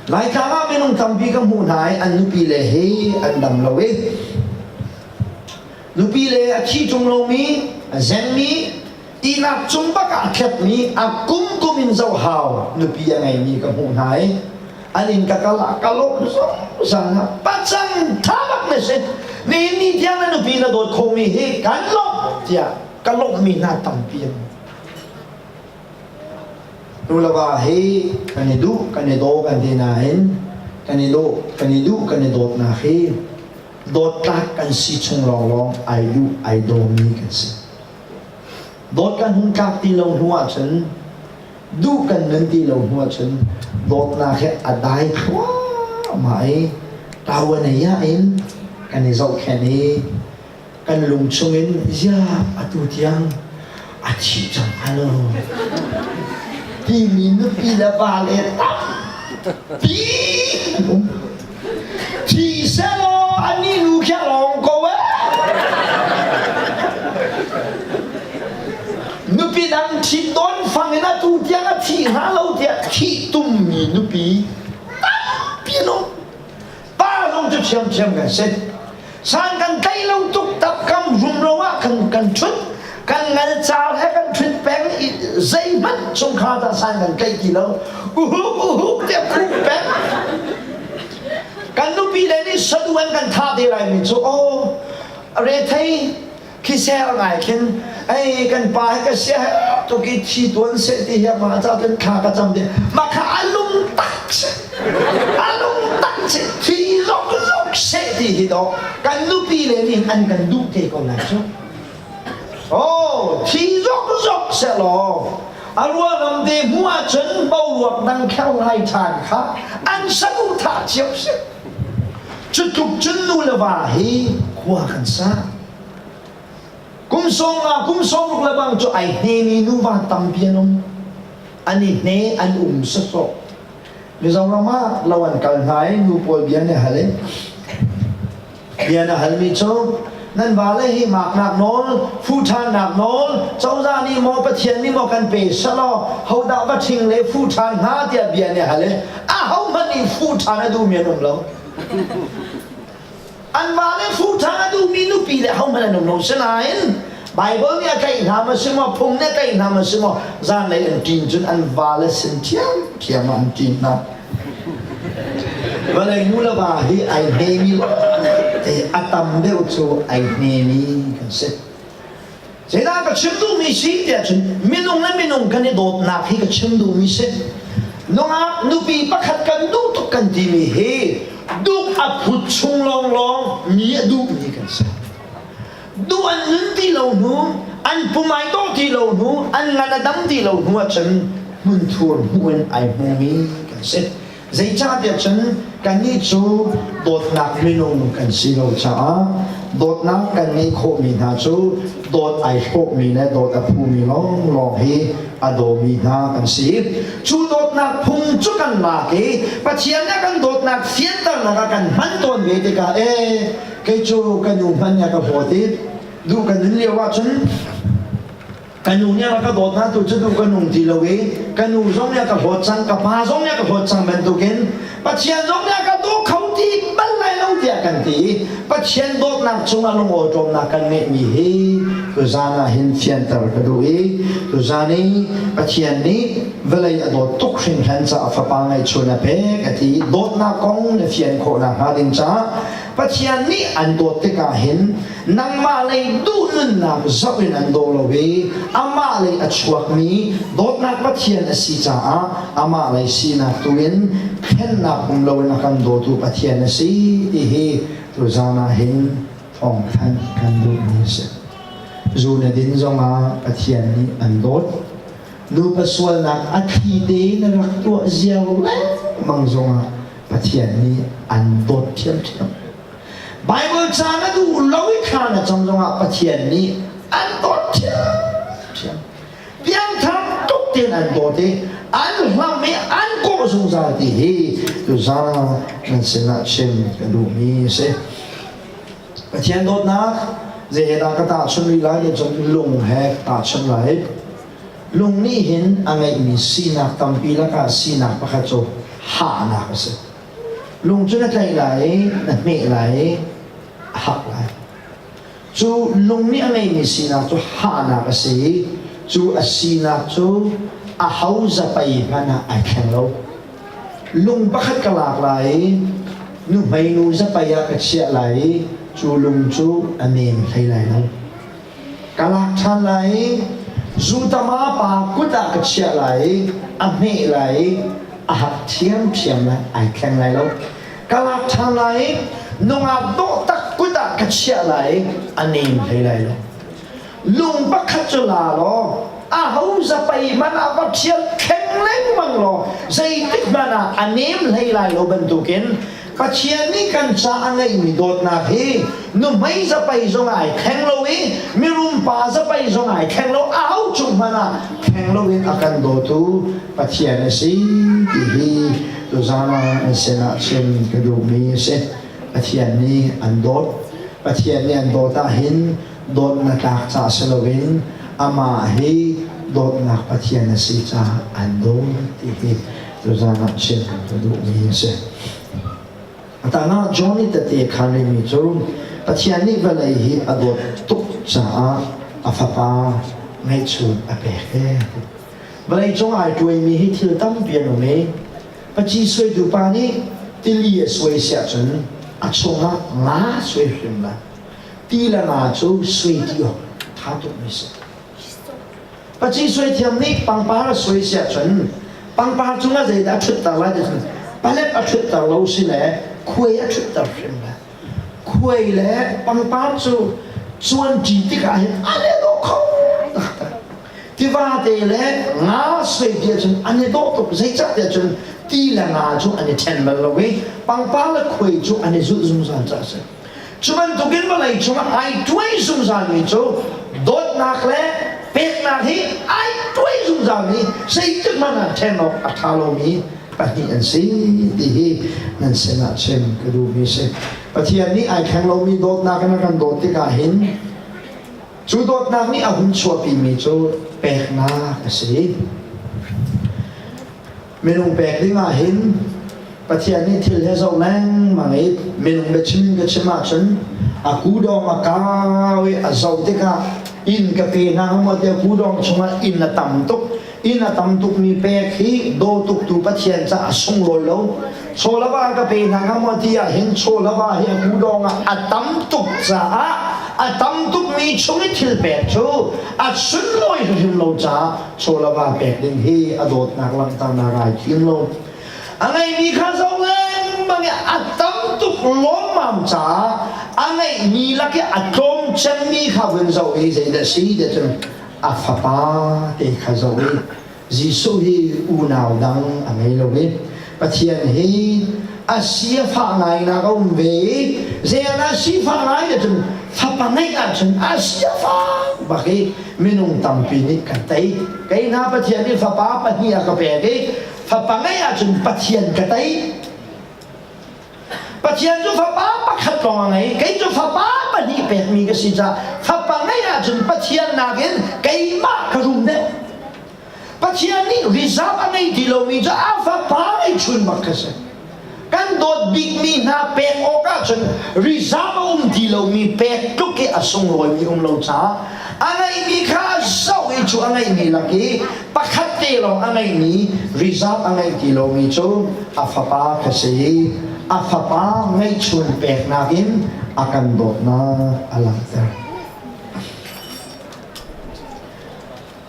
Laitlang ah minung tampi ka hmuh hna i an nupi le hi an dam lo i nupi le a thi ṭung lomi, a zengmi, ihnak cung bak ah a thletmi, a kum kum in zoh hau nupi a ngeimi ka hmuh hna i an inn ka kal ah ka lawmh zungzal hna. Pacang tha bak na si. Nihin ni tiang na nupi na dawt khomi hi kan lawmh tiah ka lawmhmi hna tampi an Nu le va hi kan i duh, kan i daw kan ti nain kan i dawh, kan i duh, kan i dawtnak hi dawttlak kan si chung lawnglawng ai duh, ai dawmi kan si. Dawt kan hung tlak ti lo hnu ahcun duh kan nun ti lo hnu ahcun dawtnak hi a dai thluahmah i tawanei ah in kan i zohkhenh i kan lung chungin ziah atu tiang a thi cang hnga lo timi nupi le va le tampi an um thi selaw ani nu khi a lawng ko eh nupi dang ṭhit dawn fang in atu tiang a thi hnga lo tiah thih tummi nupi tampi an um pa zong cu ṭhiamṭhiam kan si San kan tlaih lo tuk tak kam rum lo ah kan kan ṭhut kan ngal car he kan ṭhut peng i zeihmanh chungkhar dah san kan tlaih ti lo uhuk uhuk tiah khuh peng kan nupi le nih sadu an kan thah te lai mi cu aw rethei khisel ngai khin ei kan pa he ka sia he tuki thi tuan se ti hi ma cha cun thla ka cam ti ma kha alung tak se alung tak se thi zok zok se ti hi do kan nupi le nih an kan duh te ko lai cu. Oh, thi zokzok sehlaw a ruaram te hmu ahcun boruak dang kher lai ṭhan kha an saduhthah cio si. Cu tluk cun nu le va hi khua kan sa. Kum 50, kum 60 le bang cu ai hnemi nuva tampi an um. An i hne, an um sawsawh. Mizoram ah lo an kal hna i nu pawl bia nih hal i Bia na halmi cu nan vale hi maknak nawl, fu ṭhannak nawl, cozah nih maw Pathian nih maw kan pe selaw hodah va ṭhing le fu ṭhan hnga tiah bia nih hal i ahohmanh nih fu ṭhan a duhmi an um lo. An vale fu ṭhan a duhmi nupi le hohmanh an um lo. Sinain Baibal nih a tlaih hna maw si maw, phung nih a tlaih hna maw si maw, zanlei an ṭin cun an vale sin ṭhiamṭhiam ah an ṭin hna. Vawlei nu le va hi ai hnemi a tam deuh cu ai hnemi kan si. Zeidah ka chim duhmi si tiah cun minung le minung kan i dawtnak hi ka chim duhmi si. Nungak nupi pakhat kan duh tuk kan timi hi duh a phut chung lawnglawng mi a duhmi kan si. Duh an nun ti lo hnu, an pum ai dawh ti lo hnu, an ngan a dam ti lo hnu ahcun hmunthur hmuh in ai hmumi kan si. Zeicahtiah cun kannih cu dawtnak minung kan si lo caah dawtnak kan ngeih khawhmi hna cu dawt ai hlawhmi le dawt a phumi lawnglawng hi a dawmi hna kan si. Cu dawtnak phung cu kan lak i Pathian a kan dawtnak fianternak ah kan hman tawn ve tikah ee kei cu ka nu hmanh nih a ka hlawt i duh ka nun lio ahcun ka nu nih a ka dawt hna tu cu duh ka nung ti lo i ka nu zong nih a ka hlawt cang, ka pa zong nih a ka hlawt cang bantukin Pathian zong nih a ka daw kho ti bal lai lo tiah kan ti i Pathian dawtnak cungah lungawṭawmnak kan ngeihmi hi tuzaan ah hin fianter ka duh i tuzaan i Pathian nih vawlei a dawt tuk hringhran caah fapa ngeihchun a pek a ti. Dawtnak kong na fian khawh nakhnga ding caah Pathian nih an dawt tikah hin nangmah lei duh nunnak zoh in an daw lo i amah lei a chuakmi dawtnak Pathian a si caah amah lei sinak tu in thlennak um loin a kan dawtu Pathian a si ti hi tuzaan ah hin thawngthanh kan duhmi a si. Zu na din zongah Pathian nih an dawt. Nupa sualnak a thli tein na rak tuah ziar lengmang zongah Pathian nih an dawt ṭhiamṭhiam. Baibal ca na duh lo i thla na cam zongah Pathian nih an dawt ṭhiamṭhiam. Piangthar tuk tein an dawt i an hlam i an kawh zungzal ti hi tuzaan nan sinah chim ka duhmi a si. Pathian dawtnak zei he dah ka tahchunh rih lai ti cun lung he ka tahchunh lai. Lung nih hin a ngeihmi sinak tampi lakah sinak pakhat cu hahnak a si. Lung cu na tlaih lai i na hmeh lai i a hak lai. Cu lung nih a ngeihmi sinak cu hahnak a si i cu a sinak cu a ho zapei hmanh ah ai thleng lo. Lung pakhat ka lak lai i nuhmeinu zapei ah ka chiah lai i cu lung cu a nem hlei lai lo. Ka lak ṭhan lai i zutama pa kut ah ka chiah lai i a hmeh lai i a hak ṭhiamṭhiam lai, ai thleng lai lo. Ka lak ṭhan lai i nungak dawh tak kut ah ka chiah lai i a nem hlei lai lo. Lung pakhat cu la law aho zapei hmanh ah va ṭhial thleng lengmang law zeitik hmanh ah a nem hlei lai lo bantukin Pathian nih kan ca a ngeihmi dawtnak hi nuhmei zapei zong ai thleng lo i mirum pa zapei zong ai thleng lo, aho cung hmanh ah thleng loin a kan dawtu Pathian a si ti hi tuzaan ah an sinah chim ka duhmi a si. Pathian nih an dawt. Pathian nih an dawt ahhin dawtnak tlak ca si loin amah hi dawtnak Pathian a si caah an dawt ti hi tuzaan ah chim ka duhmi a si. Atang ah John nih tete khan rihmi cu Pathian nih vawlei hi a dawt tuk caah a fapa ngeihchun a pek e. Vawlei cung ai tuaimi hi thil tampi an um i Paci suaitu pa nih tili a suai siah cun. A chungah nga suai hrim lai. Ti le nga cu sui ti awk ṭha tukmi si. Paci suai thiam nih pangpar a suai siah cun pangpar cungah zeidah a ṭhutter lai ti cun palep a ṭhutter lo si le khuai a ṭhutter hrim lai. Khuai le pangpar cu cuanṭi tikah hin an i dawh kho taktak. Tiva te le nga suai ti ahcun an i dawh tuk. Zeicah tiah cun ti le nga cu an i ṭhen bal lo i pangpar le khuai cu an i zulh zungzal caah a si. Cu bantukin vawlei cungah ai tuai zungzalmi cu dawtnak le peknak hi ai tuai zungzalmi zeitik hmanh ah ṭhen awk a ṭha lomi pahnih an si ti hi nan sinah chim ka duhmi si. Pathian nih ai thleng lomi dawtnak in a kan dawt tikah hin cu dawtnak nih a hun chuahpimi cu peknak a si. Minung pek ding ah hin Pathian nih thil he zoh lengmang i minung biachim in ka chim ahcun a kudawng a kau i a zoh tikah inn ka pe hna maw tiah kudawng chungah inn a tam tuk. Inn a tam tukmi pek hi daw tuktu Pathian caah a sunglawi lo. Chaw le va ka pe hna hnga maw ti ah hin chaw le va hi a kudawng ah a tam tuk caah a tam tukmi chung i thil pek cu a sunlawi hrimhrim lo caah chaw le va pek ding hi a dawtnak langhternak ai thim lo. A ngeimi kha zoh lengmang i a tam tuk lawmmam caah a ngeihmi lak i a tlawm cemmi kha vun zoh i zeidah si ti cun a fapa te kha zoh i Jesuh hi unau dang a ngei lo i Pathian hi a si a fah ngainak a um ve i zeiah sifah ngai te cun fapa ngeih ahcun a si a fak bak i minung tampi nih kan tei. Kei hna Pathian nih fapa pahnih a ka pek i fapa ngeih ahcun Pathian ka tei. Pathian cu fapa pakhat lawng a ngei. Kei cu fapa pahnih pekmi ka si caah fapa ngeih ahcun Pathian nakin keimah ka rum deuh. Pathian nih reserve a ngei ti lomi cu a fapa ngeihchun bak ka si. Kan dawt bikmi hna pek awk ahcun reserve a um ti lomi pek tluk i a sunglawimi um lo caah a ngeihmi kha a zoh i cu a ngeihmi lak i pakhat te lawng a ngeihmi reserve a ngeih ti lomi cu a fapa kha si i a fapa ngeihchun peknak in a kan dawtnak a langhter.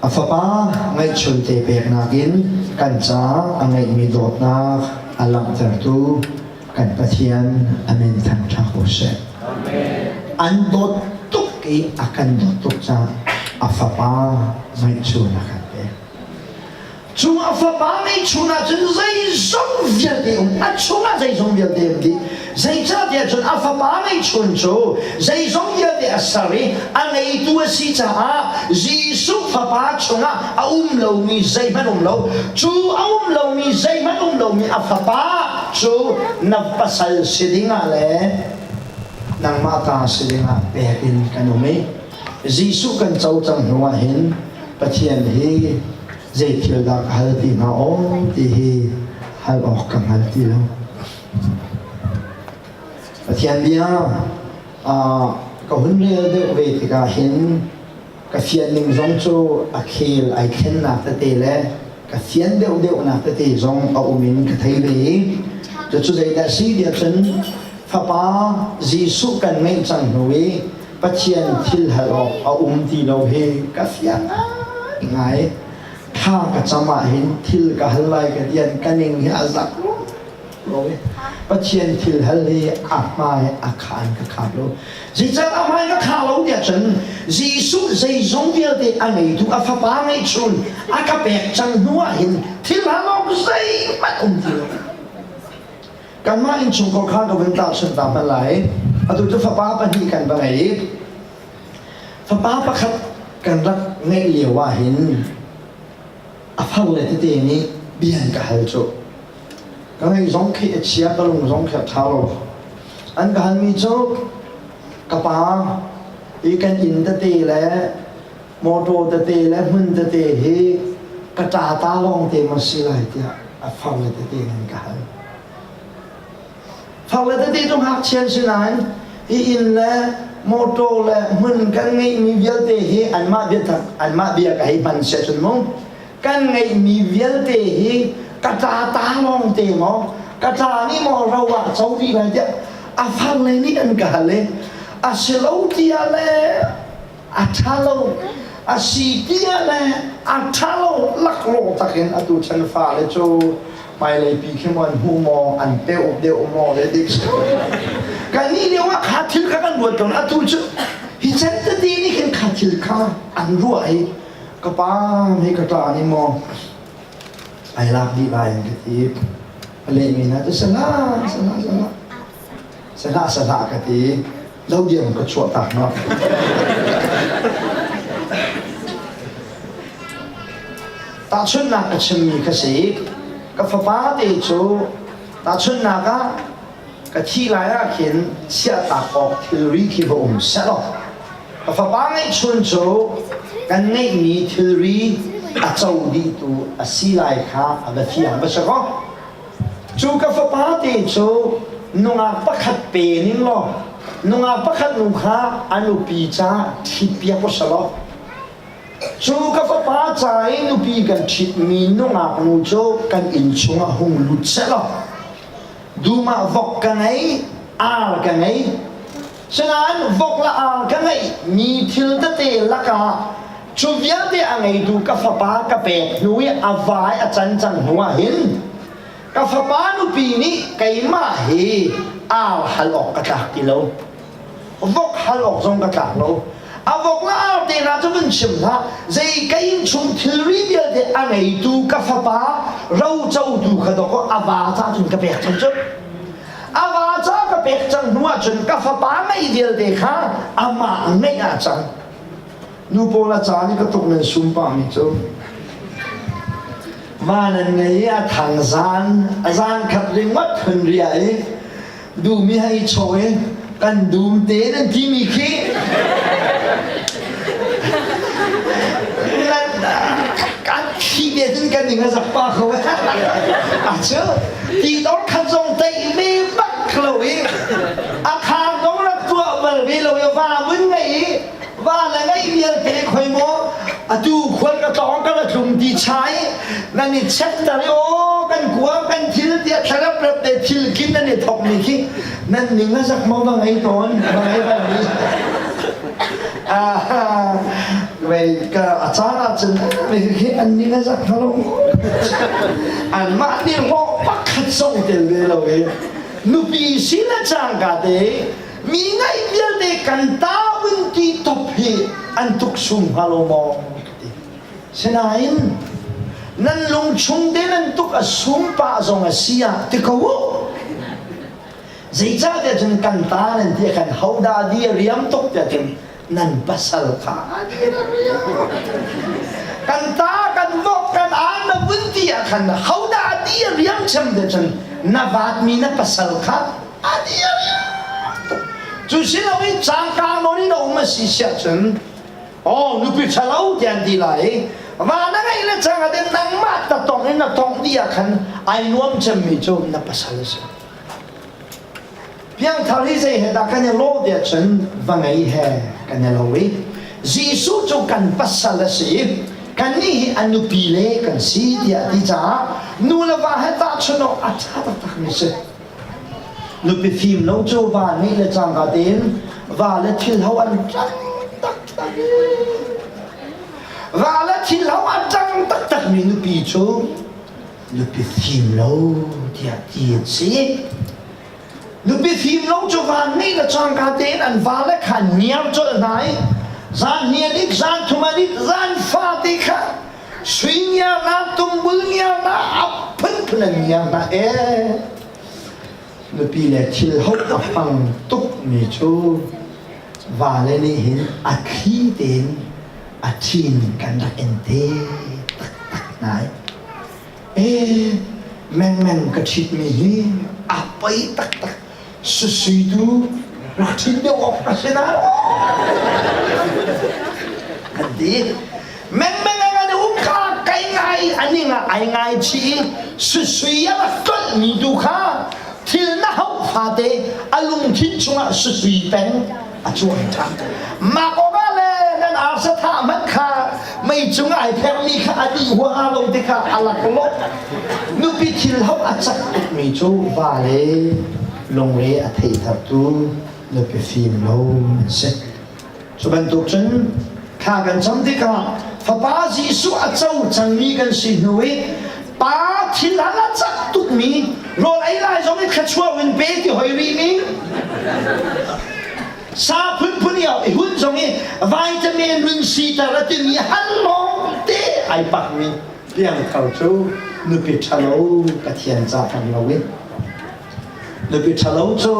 A fapa ngeihchunte peknak in kan caah a ngeihmi dawtnak a langhtertu kan Pathian a min thangṭhat ko seh. An dawt tuk i a kan dawt tuk caah a fapa ngeihchun a kan pek. Cu a fapa ngeihchun ahcun zeizong vialte um, a chungah zeizong vialte um dih. Zeicahtiah cun a fapa ngeihchun cu zeizong vialte a ser i a ngeitu a si caah Jesuh fapa chungah a um lomi zeihmanh um lo. Cu a um lomi zeihmanh um lomi a fapa cu na pasal si dingah le nangmah ta si dingah pek in kan um i Jesuh kan co cang hnuah hin Pathian hi zei thil dah ka hal ti hnga aw ti hi hal awk ka hngal ti lo. Pathian bia ka hun rel deuh ve tikah hin ka fian ning zong cu a khel ai thlennak tete le ka fian deuh deuhnak tete zong a um in ka thei ve i cucu zeidah si tiah cun fapa Jesuh kan ngeih cang hnu i Pathian thil hal awk a um ti lo hi ka fiang ngai. Thla ka cam ah hin thil ka hal lai ka tian ka ning hi a zak lo i Pathian thil hal hi a hmai a khaan ka khap lo. Zeicah a hmai ka kha lo tiah cun Jesuh zeizong vialte a ngeitu a fapa ngeihchun a ka pek cang hnu ah hin thil hal awk zeihmanh um ti lo. Kanmah innchungkhar kha ka vun tahchunh ta hmanh lai. Atu cu fapa pahnih kan va ngei i fapa pakhat kan rak ngeih lio ah hin a farle tete nih bia an ka hal cu. Ka ngeih zong khi a chia, ka lung zong khi a ṭha lo. An ka halmi cu ka pa i kan inn tete le motor tete le hmun tete hi ka ṭa ta lawng te maw si lai tiah a farle tete in ka hal. Farle tete cu ngakchia an si nain hi inn le motor le hmun kan ngeihmi vialte hi anmah biatak anmah bia ka hei hman siah cun mu kan ngeihmi vialte hi ka ṭa ta lawng te maw ka ṭa nih maw ro ah co dih lai tiah. A farle nih an ka hal i a si lo tiah le a ṭha lo, a si tiah le a ṭha lo. Laklawh takin atu chan fale cu hmailei pi khi maw an hmu maw, an peuh deuh maw le dik. Kan nih lio ah kha thil kha kan ruat tawn. Atu cu hi chan tete nih khin kha thil kha an ruah i ka pa hei ka ṭa nih maw ai lak dih lai an ka ti. A lehmi hna cu sala sala sala sala sala ka ti. Lo diam ka chuah tak ma. Tahchunhnak ka chimmi kha si. Ka fapa te cu tahchunhnak ah ka thi lai ah khin chiahtak awk thilri khi va um sehlaw ka fapa ngeihchun cu kan ngeihmi thilri a co dihtu a si lai kha a va fiang va si kaw cu ka fapa te cu nungak pakhat pe ning law nungak pakhat nu kha a nupi ca ṭhitpiak u selaw cu ka fapa ca i nupi kan ṭhitmi nungak nu cu kan inn chungah hung lut sehlaw dum ah vok ka ngei, ar ka ngei. Sinain vok le ar ka ngeih mi thil tete lakah cu vialte a ngeitu ka fapa ka pek hnu i a vai a can cang hnu ah hin ka fapa nupi nih keimah hi ar hal awk ka tlak ti lo. Vok hal awk zong ka tlak lo. A vok le ar te hna cu vun chim hlah. Zei ka innchung thilri vialte a ngeitu ka fapa rocotu kha dawkaw a va ca cun ka pek cang cu. A va ca ka pek cang hnu ahcun ka fapa ngeih vialte kha amah ngeih ah cang. Nu pawl a caan i ka tuk nan sum pahmi cu va nan ngei i a thang zan a zan khat ringawt hun ria i dum i hei chaw i kan dum te nan timi khi nan kan thi ve cun kan ning a zak pa kho a cu ti dor khat zong teih ve bak lo i a khang zong rak tuah bal ve lo i va vun ngei i va le ngeih vialte khoi maw atu khual ka tlawng ka ra tlung ti chai nan i check tar i aw kan kuang kan thil tiah thlarap rap te thil kin nan i thok mi khi nan ning a zak maw va ngei tawn va ngei bal mi wei ka a caan ah cun khi an ning a zak hna lo anmah nih hlawh pakhat zong tel ve lo i nupi si le cangka te Mi ngaih vialte kan ta vun ti top hi an tuk sum hnga lo maw ka ti. Sinain nan lungchung te nan tuk a sum pah zong a si ah ti ko u. Zeicahtiah cun kan ta nan ti kan hodah di a riam tuk tiah cun nan pasal kha a dir a riam. Kan ta kan vok kan aan na vun ti ah khan hodah di a riam cem te cun na vaatmi na pasal kha a dir cu si lo in cangkang nawn in a um a si siah cun oh nupi ṭhalo ti an ti lai i va na ngeih le cang ah nangmah ta tong in na tongh dih ah khan ai nuam cemmi cu na pasal a si. Piangthar hi zei he dah kan i lawh tiah cun va ngei he kan i lo i Jesuh cu kan pasal a si i kannih hi a nupi le kan si tiah a ti caah nu le va he tahchunh awk a ṭha taktakmi si. Nupi fim lo cu va nih le cangka tein va le thil ho an ṭang taktak i va le thil ho a ṭang taktakmi nupi cu nupi fim lo tiah ti an si. Nupi fim lo cu va nih le cangka tein an va le kha niar colh hna i zan hnih an it, zan thum an it, zan fate kha sui ngiar na tumbul ngiar na a phunphun an ngiar hna ee. Nupi le thil hoh a hmang tukmi cu vale nih hin a thli tein a thin kan rak in te taktak hna i ee mengmeng ka ṭhitmi hi a poi taktak susuitu rak ṭhit deuh awk a si na kan ti. Mengmeng a ngan um kha kai ngai aning ah ai ngai chi i susui a rak tlolhmi tu kha thil na hauh fate a lungthin chungah susui peng a cuang ṭhan. Mah kongah le nan arsa thah hmanh kha mei cung ai phermi kha a dih huaha lo ti kha a lak lo. Nupi thil hauh a cak tukmi cu va le. lungre a theihtertu nupi fim lo an si. Cu bantuk cun thla kan cam tikah Fapa Jesuh a co cangmi kan si hnu i pa thil hal a cak tukmi rawl ei lai zong i thluachuah in pe ti hoi rihmi sa phunphun i i hun zong i vitamin run siter a timi hal lawng te ai pakmi piangthar cu nupi ṭhalo Pathian ca kan lo i Nupi ṭhalo cu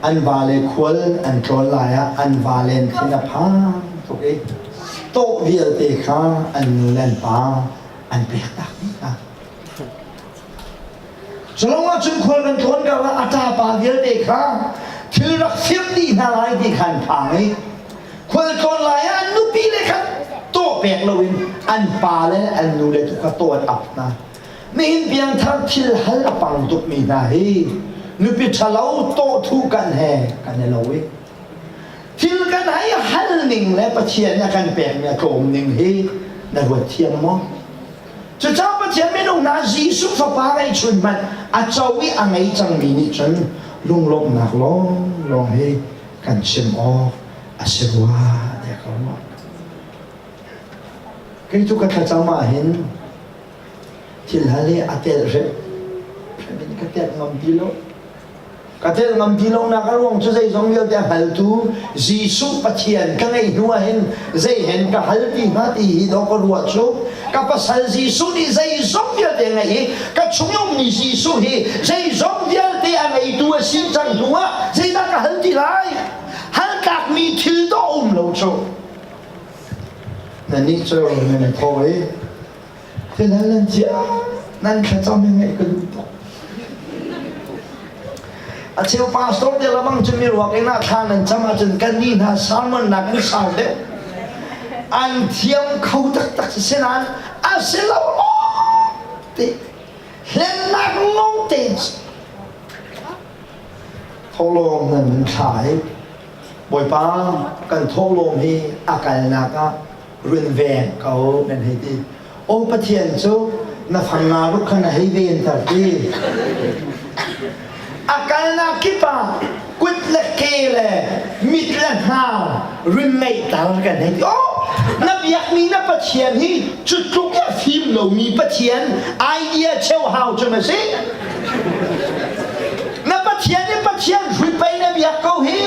an vale khual an tlawn lai ah an vale an thin a phang tuk i tawh vialte kha an nu le an pa an pek tak dih hna. Culong ahcun khual kan tlawn kar ah a ṭapa vialte kha thil rak fiam dih hna lai ti kha an phang i khual tlawn lai ah an nupi le kha tawh pek loin an pa le an nu le tu kha tawh an ap hna. Nihin piangthar thil hal a pang tukmi hna hi nupi ṭhalo tawhthu kan he kan i lo i thil kan hei hal ning le Pathian nih a kan pekmi a tlawm ning hi na ruat thiam maw? Cucaah Pathian minung hna Jesuh Fapa ngeihchun hmanh a co i a ngei cangmi nih cun lunglawmhnak lawnglawng hi kan chim awk a si rua tiah ka ruah. Kei cu ka thlacam ah hin Thil hal hi a telh hrem hrem in ka telh ngam ti lo. Ka telh ngam ti lonak a ruang cu zeizong vialte a hngaltu Jesuh Pathian ka ngeih hnu ah hin zei hen ka hal ti hnga ti hi dawh ka ruah cu ka pasal Jesuh nih zeizong vialte a ngeih i ka chung i ummi Jesuh hi zeizong vialte a ngeitu a si cang hnu ah zeidah ka hal ti lai? Hal tlakmi thil dawh um lo cu. Nannih cu nan i thawh i Thil hal nan cia nan thlacam hi ngaih ka duh tuk. A cheu pastor te lamang cu mi ruak in ah thla nan cam ahcun kan nih hna sermon nak in sau deuh. An thiam kho taktak si sinain a si lo te hlennak ngong te tholawm nan thla i Bawipa kan thawhlawm hi a kalnak ah runveng ko nan hei ti. Aw Pathian cu na fang nga ruk kha na hei venter ti. A kalnak kip ah kut le ke le mit le hnar run ngeihter kan hei ti. Oh, na biakmi na Pathian hi cu tluk i a fim lomi Pathian idea cheu hau cu na si. Na Pathian i Pathian hrui pei na biak ko hi.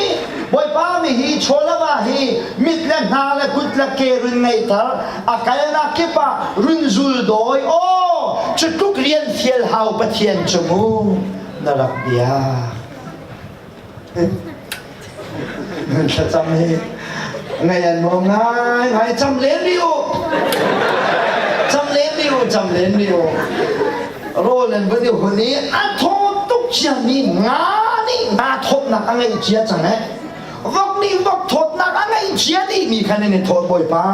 Bawipa mi hi chawlava hi mit le hna le kut le ke run ngeihter a kalnak kip ah run zul dawi aw cu tluk rian fial hau Pathian cu mu na rak biak nan thlacam hi ngaih an nuam ngai ngai cam len rih u cam len rih u cam len rih u rawl an van i hun i a thaw tuk ciami nga nih nga thawtnak a ngeih cia cang eh vok nih vok thawtnak a ngeih cia dihmi khan in i thawt bawipa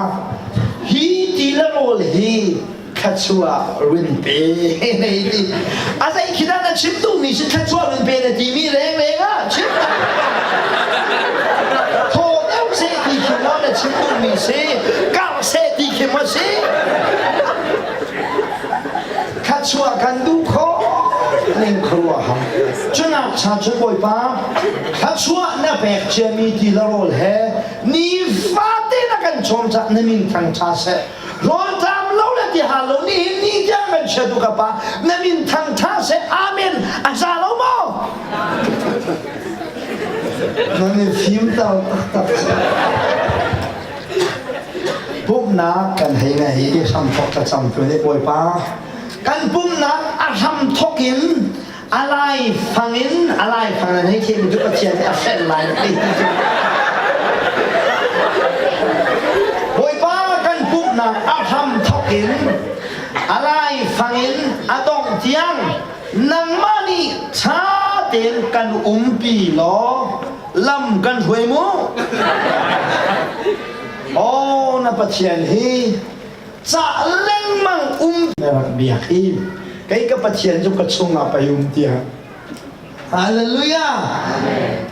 hi ti le rawl hi thluachuah run pe nei ti a zei khi dah na chim duhmi si thluachuah run pe na timi reng reng ah chim thaw deuh seh ti khi maw na chim duhmi si karh seh ti khi maw si Thluachuah kan duh khawh ning khuaruahhar. Cunak cha cu Bawipa thluachuah na pek ciami ti le rawl he nifate na kan chawm cah na min thang ṭha seh. Rawlṭam lo le ti hal lo nihin ni tiang kan chia tu ka pa na min thang ṭha seh. Amen. A za lo maw? Nan i fim taktak. Pumhnak kan hei ngei i hramthok thlacam tu nih Bawipa kan pumhnak a hramthok in a laifang in a laifang nan hei thiam cu Pathian nih a hrelh lai ti cu Bawipa kan pumhnak a hramthok in a laifang in a dongh tiang nangmah nih ṭha tein kan umpi law lam kan hruai mu Aw na Pathian hi cah lengmang um na rak biak hi kei ka Pathian cu ka chungah pei um tiah Hallelujah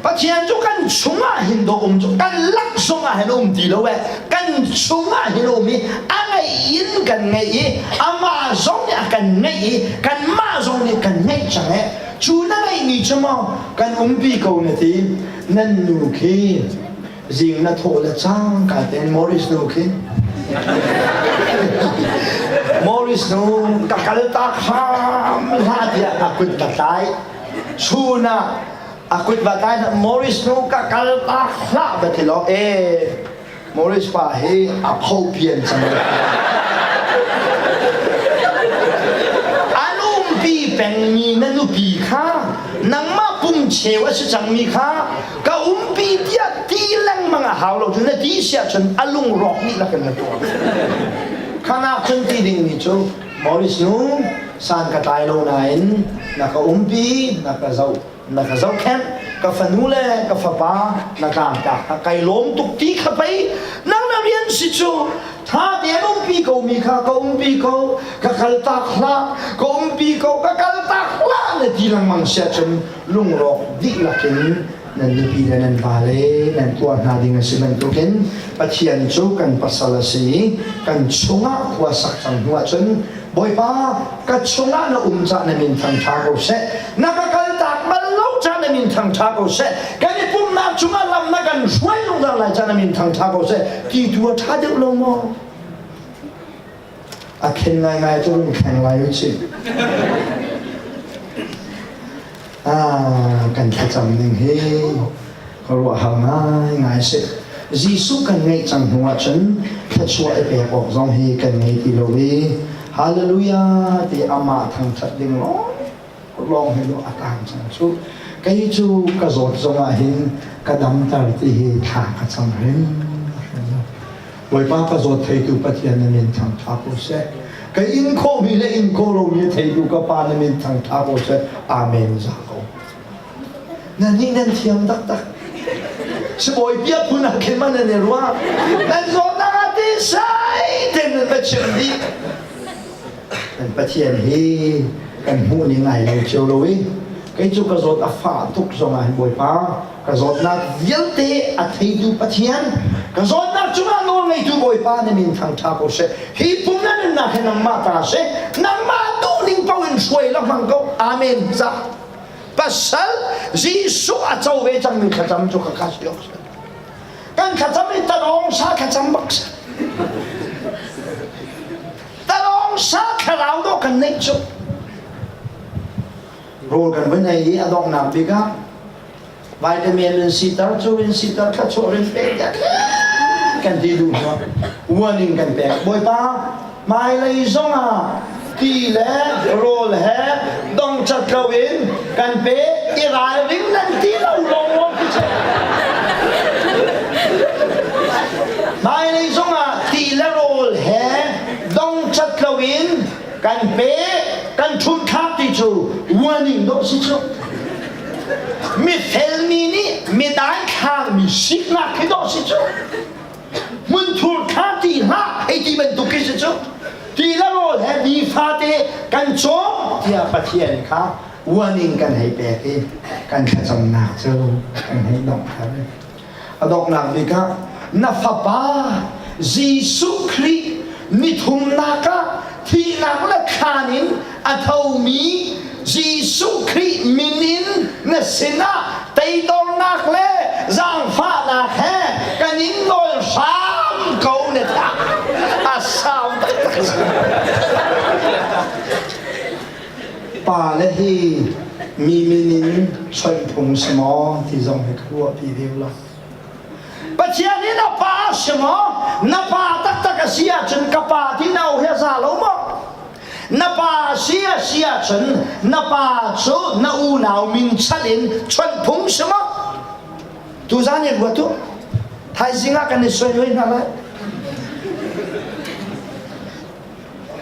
Pathian cu kan chungah hin do um cu kan lak zongah hin um ti lo eh kan chungah hin um i a ngeih in kan ngeih i amah zong nih a kan ngeih i kanmah zong nih kan ngeih cang eh. Cu na ngeihmi cu maw kan umpi ko na ti. Nan nu khi zing na thawh le cangka tein Morris nu khi Morris nu ka kal tak hram hlah tiah a kut ka tlai. Chun ah a kut va tlai Morris nu ka kal tak hlah va ti law ee Morris pa hi a pho pian cang. An umpi pengmi na nupi kha nangmah pum cheu a si cangmi kha ka umpi tiah ti lengmang a hau lo cu na ti si ahcun a lungrawk nih lakin na tuah. Khanak cun ti dingmi cu Morris nu san ka tlai lo nain na ka umpi na ka zoh na ka zohkhenh ka fanu le ka fapa na tlangtlak kha kai lawm tuk ti kha pei nang na rian si cu tha tein umpi ko mi kha ka umpi ko ka kaltak hlah ka umpi ko ka kaltak hlah na ti lengmang sia cun lungrawk dihlak in nan nupi le nan vale nan tuah hna ding a si bantukin Pathian cu kan pasal a si i kan chungah khua sak cang hnu ahcun Bawipa ka chungah na um cah na min thangṭha ko seh na ka kaltak bal lo cah na min thangṭha ko seh kan i pumhnak chungah lam na kan hruai zungzal lai cah na min thangṭha ko seh ti tu a ṭha deuh lo maw a khen ngaingai cu run kheng lai u cih Ah, kan thlacam ning hi ka ruah har ngaingai si. Jesuh kan ngeih cang hnu ahcun thluachuah i pek awk zong hi kan ngei ti lo i hallelujah ti amah thangṭhat ding lawng lawng hi a tang cang cu. Kei cu ka zawt zong ah hin ka damter ti hi thla ka cam hrim. Bawipa ka zawt theitu Pathian na min thangṭha ko seh. Ka in khawhmi le in khawh lomi a theitu ka Pa na min thangṭha ko seh. Amen za ko. Nan nih nan thiam taktak. Sibawi bia phun ah khin man nan i ruah. Nan zawtnak ah ti sai ten nan va chim dih. Kan Pathian hi kan hmuh ning ai lo cio lo i kei cu ka zawt a fah tuk zong ah hin Bawipa ka zawtnak vialte a theitu Pathian ka zawtnak cungah nawl ngeitu Bawipa na min thangṭha ko seh hi pum na nunnak hi nangmah ta seh nangmah duhning paoh in hruai la hmang ko amen ca pasal Jesuh a co ve cangmi thlacam cu ka kha si awk kan thlacam i talawng sa thlacam bak si Talawng sa thlarau dawh kan neih cu. Rawl kan vun ei i a donghnak bik ah vitamin in sitar cu in sitar thluachuah rin pek tiah kan ti duh hna. Warning kan pek. Bawipa, hmailei zong ah ti le rawl he dongcat loin kan pe i ralring nan ti lo lawnglawng khi si. Hmailei zongah ti le rawl he dongcat loin kan pe kan ṭhumthlak ti cu warning dawh si cu. Mifelmi nih midaithlang mi siknak khi dawh si cu. Hmunthur kha ti hlah hei ti bantuk khi si cu. Ti le rawl he nifate kan cawm tiah Pathian kha warning kan hei pek i kan thlacamnak cu kan hei donghter. A donghnak bik ah na fapa Jesuh Khrih nithumnak ah thihnak le thlan in a thomi Jesuh Khrih min in na sinah teidornak le zaangfahnak he kan in nawl hram ko na ta a sau taktak Pa le hi mi min in choih phung si maw ti zong hi ka ruahpi ve lo. Pathian hi na pa si maw? Na pa taktak a si ahcun ka pa ti na hi a za lo maw? Na pa si a si ahcun na pa cu na unau min chalh in choih phung si maw? Tuzaan i ruat u. Thaizing ah kan i soi hoi hna lai.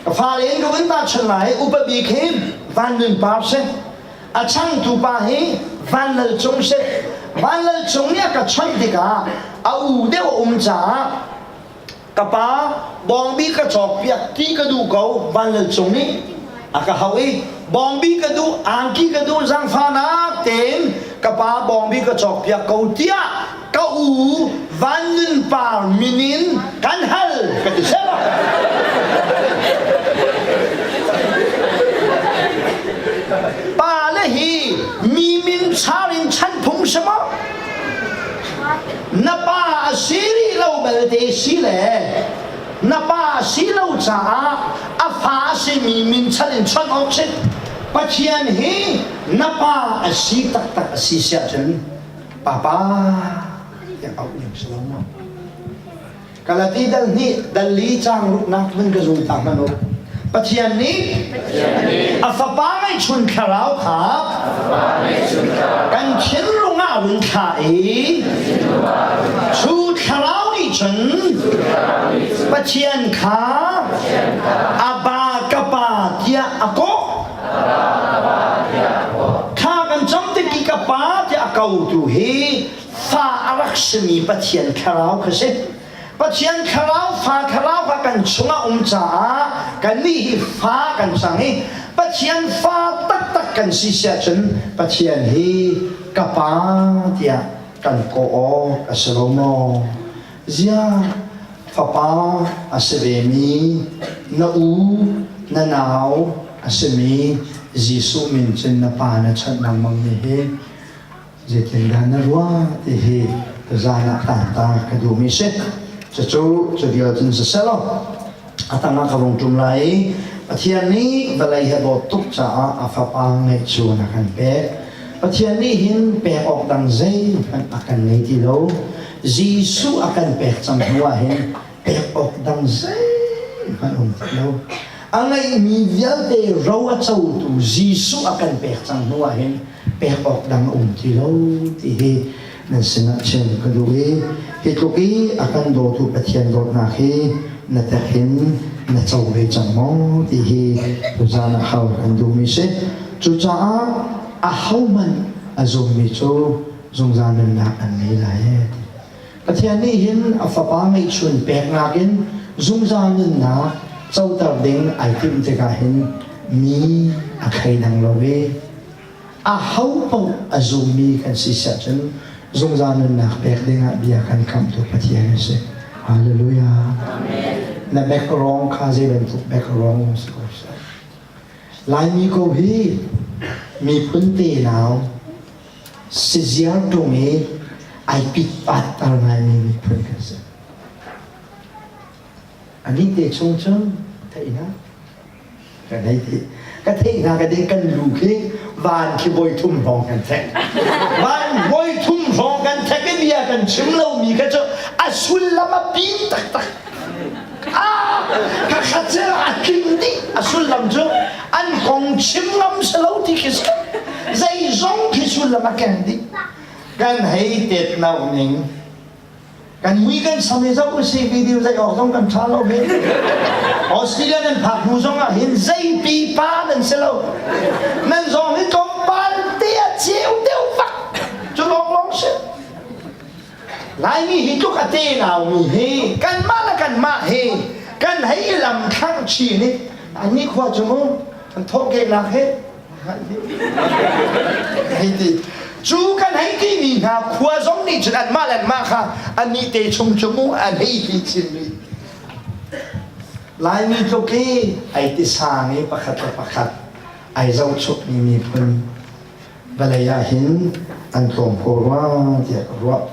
Ka fale in ka vun tahchun lai upa bik hi Van Nun Par si. A changtu pa hi Van Lal Cung si. Van Lal Cung nih a ka chawnh tikah a u deuh a um caah ka pa bawngbi ka cawkpiak ti ka duh ko Van Lal Cung nih a ka hauh i bawngbi ka duh angki ka duh zaangfahnak tein ka pa bawngbi ka cawkpiak ko tiah ka u Van Nun Par min in kan hal ka ti seh Pa le hi. hi mi min char in chan phung si maw? Na pa a si rih lo belte si le na pa a si lo caah a fa a simi min chan in chawnh awk si. Pathian hi na pa a si taktak a si siah cun papa tiah auh ning si lo maw? Galati dal hnih dal li caang ruknak vun ka zul ta hmanh u. Pathian nih a fapa ngeihchun thlarau kha kan thinlung ah run thlah i cu thlarau nih cun Pathian kha Abba ka pa tiah a kawh. Thla kan cam tik i ka pa tiah a kotu hi fa a rak simi Pathian thlarau kha si. Pathian thlarau fa thlarau kha kan chungah um caah kannih hi fa kan cang i Pathian fa taktak kan si siah cun Pathian hi ka pa tiah kan kawh awk a si lo maw? Ziah fapa a si vemi na u na nau a simi Jesuh min cun na pa na chawnh lengmang mi hi Zeitindah na ruah ti hi tuzaan ah tanta ka duhmi si. Cucu cu vial cun siseh law a tangah ka vung ṭum lai i Pathian nih vawlei he dawt tuk caah a fapa ngeih cu a kan pek. Pathian nih hin pek awk dang zeihmanh a kan ngei ti lo. Jesuh a kan pek cang hnu ah hin pek awk dang zeihmanh um ti lo. A ngeihmi vialte ro a cotu Jesuh a kan pek cang hnu ah hin pek awk dang a um ti lo ti hi nan sinah chim ka duh i hi tluk i a kan dawtu Pathian dawtnak hi na tek in na co ve cang maw ti hi tuzaan ah hal kan duhmi si. Cucaah ahohmanh a zummi cu zungzal nunnak an ngei lai e ti. Pathian nih hin a fapa ngeihchun peknak in zungzal nunnak coter ding ai timh tikah hin mi a thleidang lo i aho paoh a zummi kan si siah cun zungzal nunnak pek dingah bia kan khamhtu Pathian a si. Hallelujah. Amen. Na background kha zei bantuk background si ko seh. Laimi ko hi miphun te nau siziar ṭung i ai pitpat ngaimi miphun kan si. Anih te chung cun theih hna. Ka hei ti. Ka theih hna ka ding kan lu khi van khi voi thum hrawng kan thek. Van voi thum hrawng kan thek i bia kan chim lomi kha cu a sullam a pin taktak. Ah, ka khat cu a tling dih a sullam cu an kong chim ngam si lo ti khi si. Zeizong khi sullam a keng dih. Kan hei tet nau ning kan mui kan sam i zoh usih video zei awk zong kan ṭha lo men Australia nan phak hnu zong ah hin zei pipa nan si lo nan zong hi tlawmpal te a ceu deuh fak cu lawng lawng si Laimi hi tluk a te naumi hi kanmah le kanmah hi kan hei lam thlang chin i an ni khua cu mu an thawhkehnak he hei ti cu kan hei ti mi hna khua zong nih cun anmah le anmah kha annih te chung cu mu an hei ti chin rih Laimi tluk i ai ti sang i pakhat le pakhat ai zohchukmi miphun vawlei ah hin an tlawm ko rua tiah ka ruah.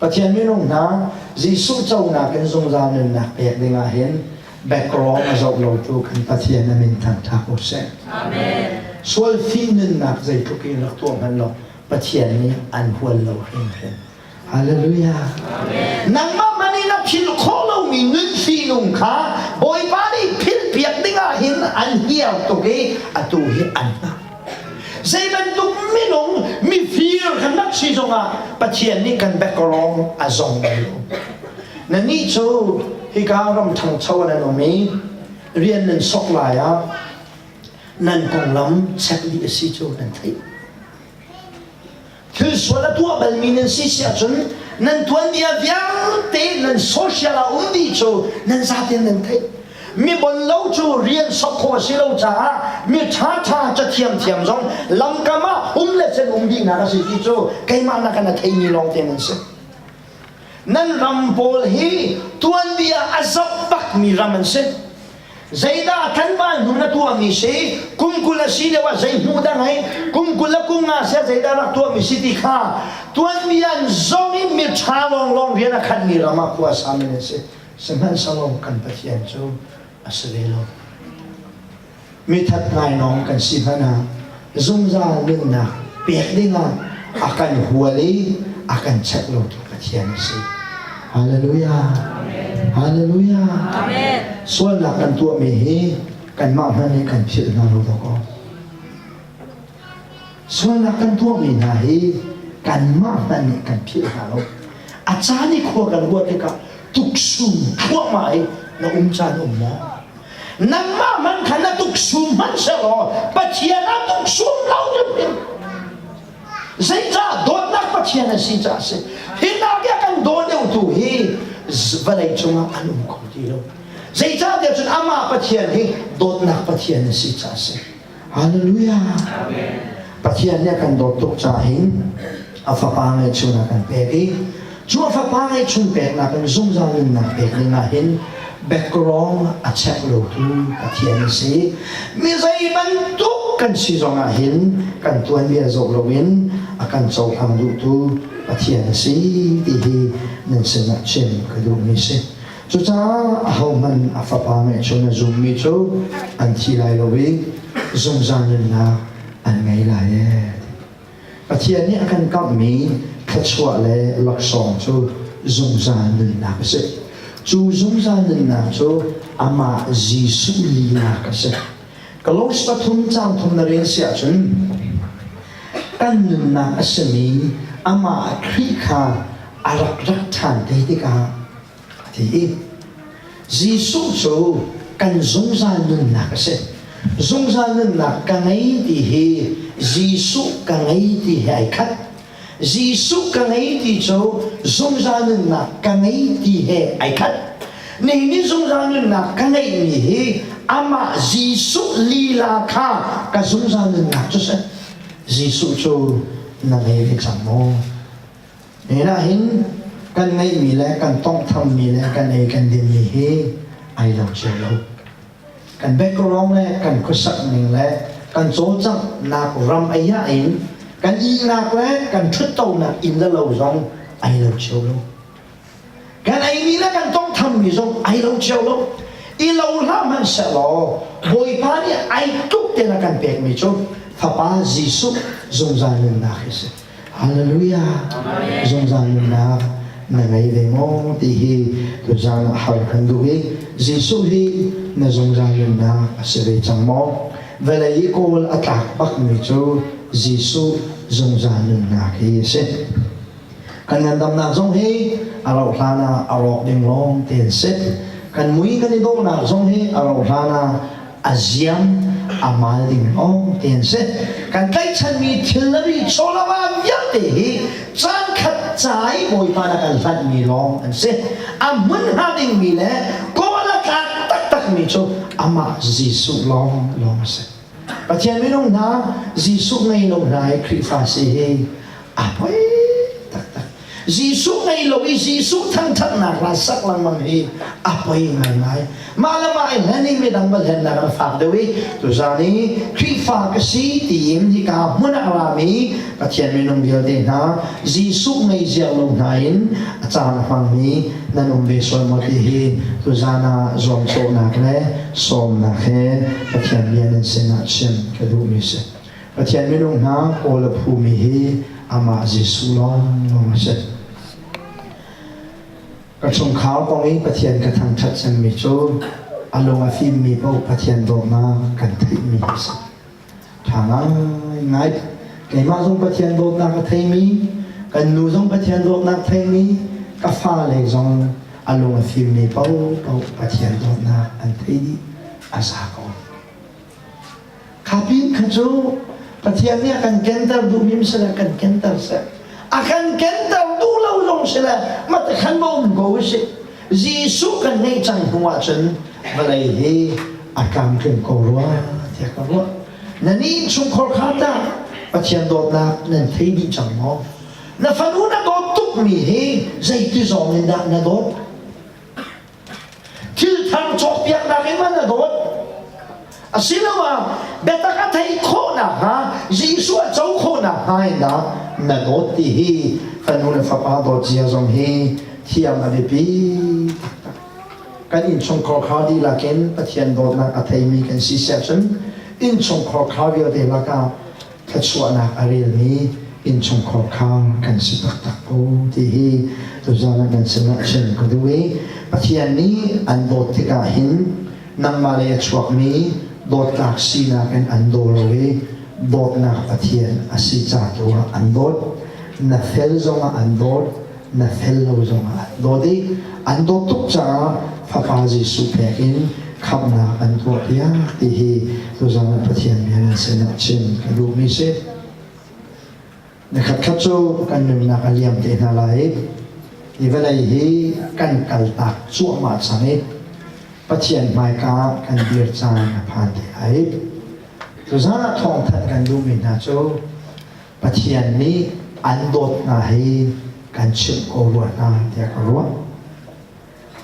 Pathian minung hna Jesuh conak in zungzal nunnak pek ding ah hin background a zoh lotu kan Pathian a min thangṭhat ko seh. Amen. Sual fi nunnak zeitluk in rak tuah hmanh law Pathian nih an hual lo hrimhrim. Hallelujah. Nangmah man in a philh khawh lomi nun fihnung kha Bawipa nih philhpiak dingah hin an hiar tuk i atu hi an hngah. Zei bantuk minung mifir kan rak si zongah Pathian nih kan background a zong bal lo. Nannih cu hika ram ṭhangcho nan um i rian nan sok lai ah nan konglam check dih a si cu nan theih. Thil sual a tuah balmi nan si si ahcun nan tuanbia vialte nan social ah um dih cu nan zaten nan theih. Mi bon lo cu rian sok khawh a si lo caah mi ṭhaṭha cathiam thiam zong lamkam ah um le cen um dihnak a si ti cu keimah nakin a theimi lawngte nan si. Nan ram pawl hi tuanbia a zoh bakmi ram an si. Zeidah tlangval hnu na tuahmi si, kum 20 a si lio ah zei hmuh dah ngei, kum 20 le kum nga si ah zeidah rak tuahmi si ti kha tuanbia in zong in mi ṭha lawnglawng rian a khatmi ram ah khua sami nan si. Sihmanhsehlaw kan Pathian cu a si ve lo. Mithat lainawng kan si hmanh ah zungzal nunnak pek dingah a kan hual i a kan chek lotu Pathian a si. Hallelujah. Hallelujah. Amen. Sualnak kan tuahmi hi kanmah hmanh nih kan philh hna lo dawk aw. Sualnak kan tuahmi hna hi kanmah hmanh nih kan philh hna lo. A caan i khua kan ruah tikah tuksum thluahmah i na um caan um maw? Nangmah hmanh kha na tuksum hmanh sehlaw Pathian ah tuksum lo hrimhrim. Zeicah dawtnak Pathian a si caah a si. Hi nak i a kan daw deuhtu hi vawlei cungah an um kho ti lo. Zeicahtiah cun amah Pathian hi dawtnak Pathian a si caah a si. Hallelujah. Pathian nih a kan dawt tuk caah hin a fapa ngeihchun a kan pek i cu a fapa ngeihchun peknak in zungzal nunnak pek ding ah hin background a check lotu Pathian a si. Mi zei bantuk kan si zong ah hin kan tuanbia zoh loin a kan cohlang duhtu Pathian a si ti hi nan sinah chim ka duhmi si. Cucaah ahohmanh a fapa ngeihchun a zummi cu an thi lai lo i zungzal nunnak an ngei lai ee. Pathian nih a kan kamhmi thluachuah le laksawng cu zungzal nunnak a si. Cu zungzal nunnak cu amah Jesuh lila a si. Kolose pathum caang thum na rel si ahcun kan nunnak a simi amah Khrih kha a rak rak ṭhan te tikah a ti i Jesuh cu kan zungzal nunnak a si. Zungzal nunnak ka ngei ti hi Jesuh ka ngei ti he ai khat. Jesuh ka ngei ti cu zungzal nunnak ka ngei ti he ai khat. Nihin ni zungzal nunnak ka ngeihmi hi amah Jesuh lila kha ka zungzal nunnak cu si. Jesuh cu na ngei ve cang maw? Nihin ah hin kan ngeihmi le kan tawnghthammi le kan ei kan dinmi hi ai lo cio lo. Kan background le kan khuasak ning le kan cawlcanghnak ram ei ah in kan ihnak le kan ṭhuttonak inn le lo zong ai lo cio lo. Kan eimi le kan tawnghthammi zong ai lo cio lo. I lo hlah hmanh sehlaw Bawipa nih ai tluk tein a kan pekmi cu Fapa Jesuh zungzal nunnak hi a si. Hallelujah. Zungzal nunnak na ngei ve maw ti hi tuzaan ah hal kan duh i Jesuh hi na zungzal nunnak a si ve cang maw? Vawlei i kawl a tlak bakmi cu Jesuh zungzal nunnak hi a si. Kan ngandamnak zong hi a rauh hlan ah a rawk ding lawng te an si. Kan mui kan i dawhnak zong hi a rauh hlan ah a ziam a mal ding lawng te an si. Kan tlaihchanmi thil le ri chawlava vialte hi caan khat ca i Bawipa na kan hlanhmi lawng an si. A hmun hnga dingmi le kawl a tlak taktakmi cu amah Jesuh lawng lawng a si. Pathian minung hna Jesuh ngei lo hna i Khrihfa si hi a poi taktak. Jesuh ngei lo i Jesuh thangṭhatnak hla sak lengmang hi a poi ngaingai. Mah le mah i hlen i midang va hlennak an fak deuh i tuzaan i Khrihfa ka si tiin hika hmun ah a rami Pathian minung vialte hna Jesuh ngei ziar lo hna in a caan a hmangmi nan um ve sual maw ti hi tuzaan ah zuamcawhnak le sawmnak he Pathian bia nan sinah chim ka duhmi si. Pathian minung hna kawl a phumi hi amah Jesuh lawnglawng a si. Ka chungkhar kong i Pathian ka thangṭhat cemmi cu a lung a fimmi paoh Pathian dawtnak kan theihmi a si. Ṭha ngaingai. Keimah zong Pathian dawtnak a theimi, kan nu zong Pathian dawtnak theimi, ka fale zong a lung a fimmi paohpaoh Pathian dawtnak an thei dih a za ko. Kha pin kha cu Pathian nih a kan kenter duhmi si le kan kenter seh. A kan kenter duh lo zong si le mate khan va um ko usih. Jesuh kan ngeih cang hnu ahcun vawlei hi a tlamtling ko rua tiah ka ruah. Nan innchungkhar kha tah Pathian dawtnak nan thei dih cang maw? Na fanu na dawt tukmi hi zeiti zong in dah na dawt? Thil thar cawkpiaknak in ma na dawt? Asiloah biatak a theih khawh nakhnga Jesuh a co khawh nakhnga in dah na dawt ti hi fanu le fapa dawt zia zong hi thiam a biapi taktak. Kan innchungkhar kha dihlak in Pathian dawtnak a theimi kan si siah cun innchungkhar kha vialte lakah thluachuahnak a relmi innchungkhar kha kan si taktak ko ti hi tuzaan ah nan sinah chim ka duh i Pathian nih an dawt tikah hin nangmah lei a chuakmi dawtlak sinak in an daw lo i dawtnak Pathian a si ca tu ah an dawt. Na fel zongah an dawt, na fel lo zongah an dawt i an dawt tuk caah Fapa Jesuh pek in khamhnak an tuah piak ti hi tuzaan ah Pathian bia nan sinah chim ka duhmi si. Nikhat khat cu kan nunnak a liam te hna lai i vawlei hi kan kaltak cuahmah cang i Pathian hmaika kan dir caan a phan te lai. Tuzaan ah thawngthanh kan duhmi hna cu Pathian nih an dawt hna hi kan chimh ko rua hna tiah ka ruah.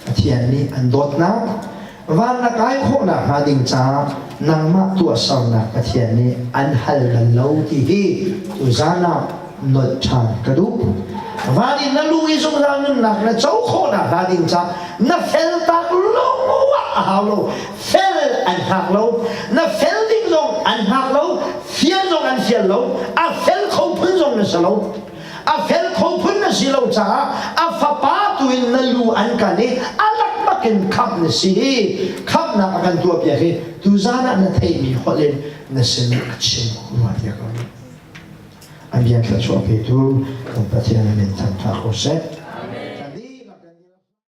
Pathian nih an dawtnak van na kai khawhnak hnga ding caah nangmah tuahsernak Pathian nih an hal bal lo ti hi tuzaan ah nolh ṭhan ka duh. Van in na lu i zungzal nunnak na co khawhnak hnga ding caah na fel tak lawng a hau lo. Fel an hngak lo. Na fel ding zong an hngak lo. Fial zong an fial lo. A fel kho phun zong na si lo. A fel kho phun na si lo caah a fapa tu in na lu an kan i a lakmak in khamh na si i khamhnak a kan tuahpiak i tuzaan ah na theihmi holh in na sin a chim rua tiah ka ruah. A bia thluachuah petu kan Pathian a min thangṭhat ko seh.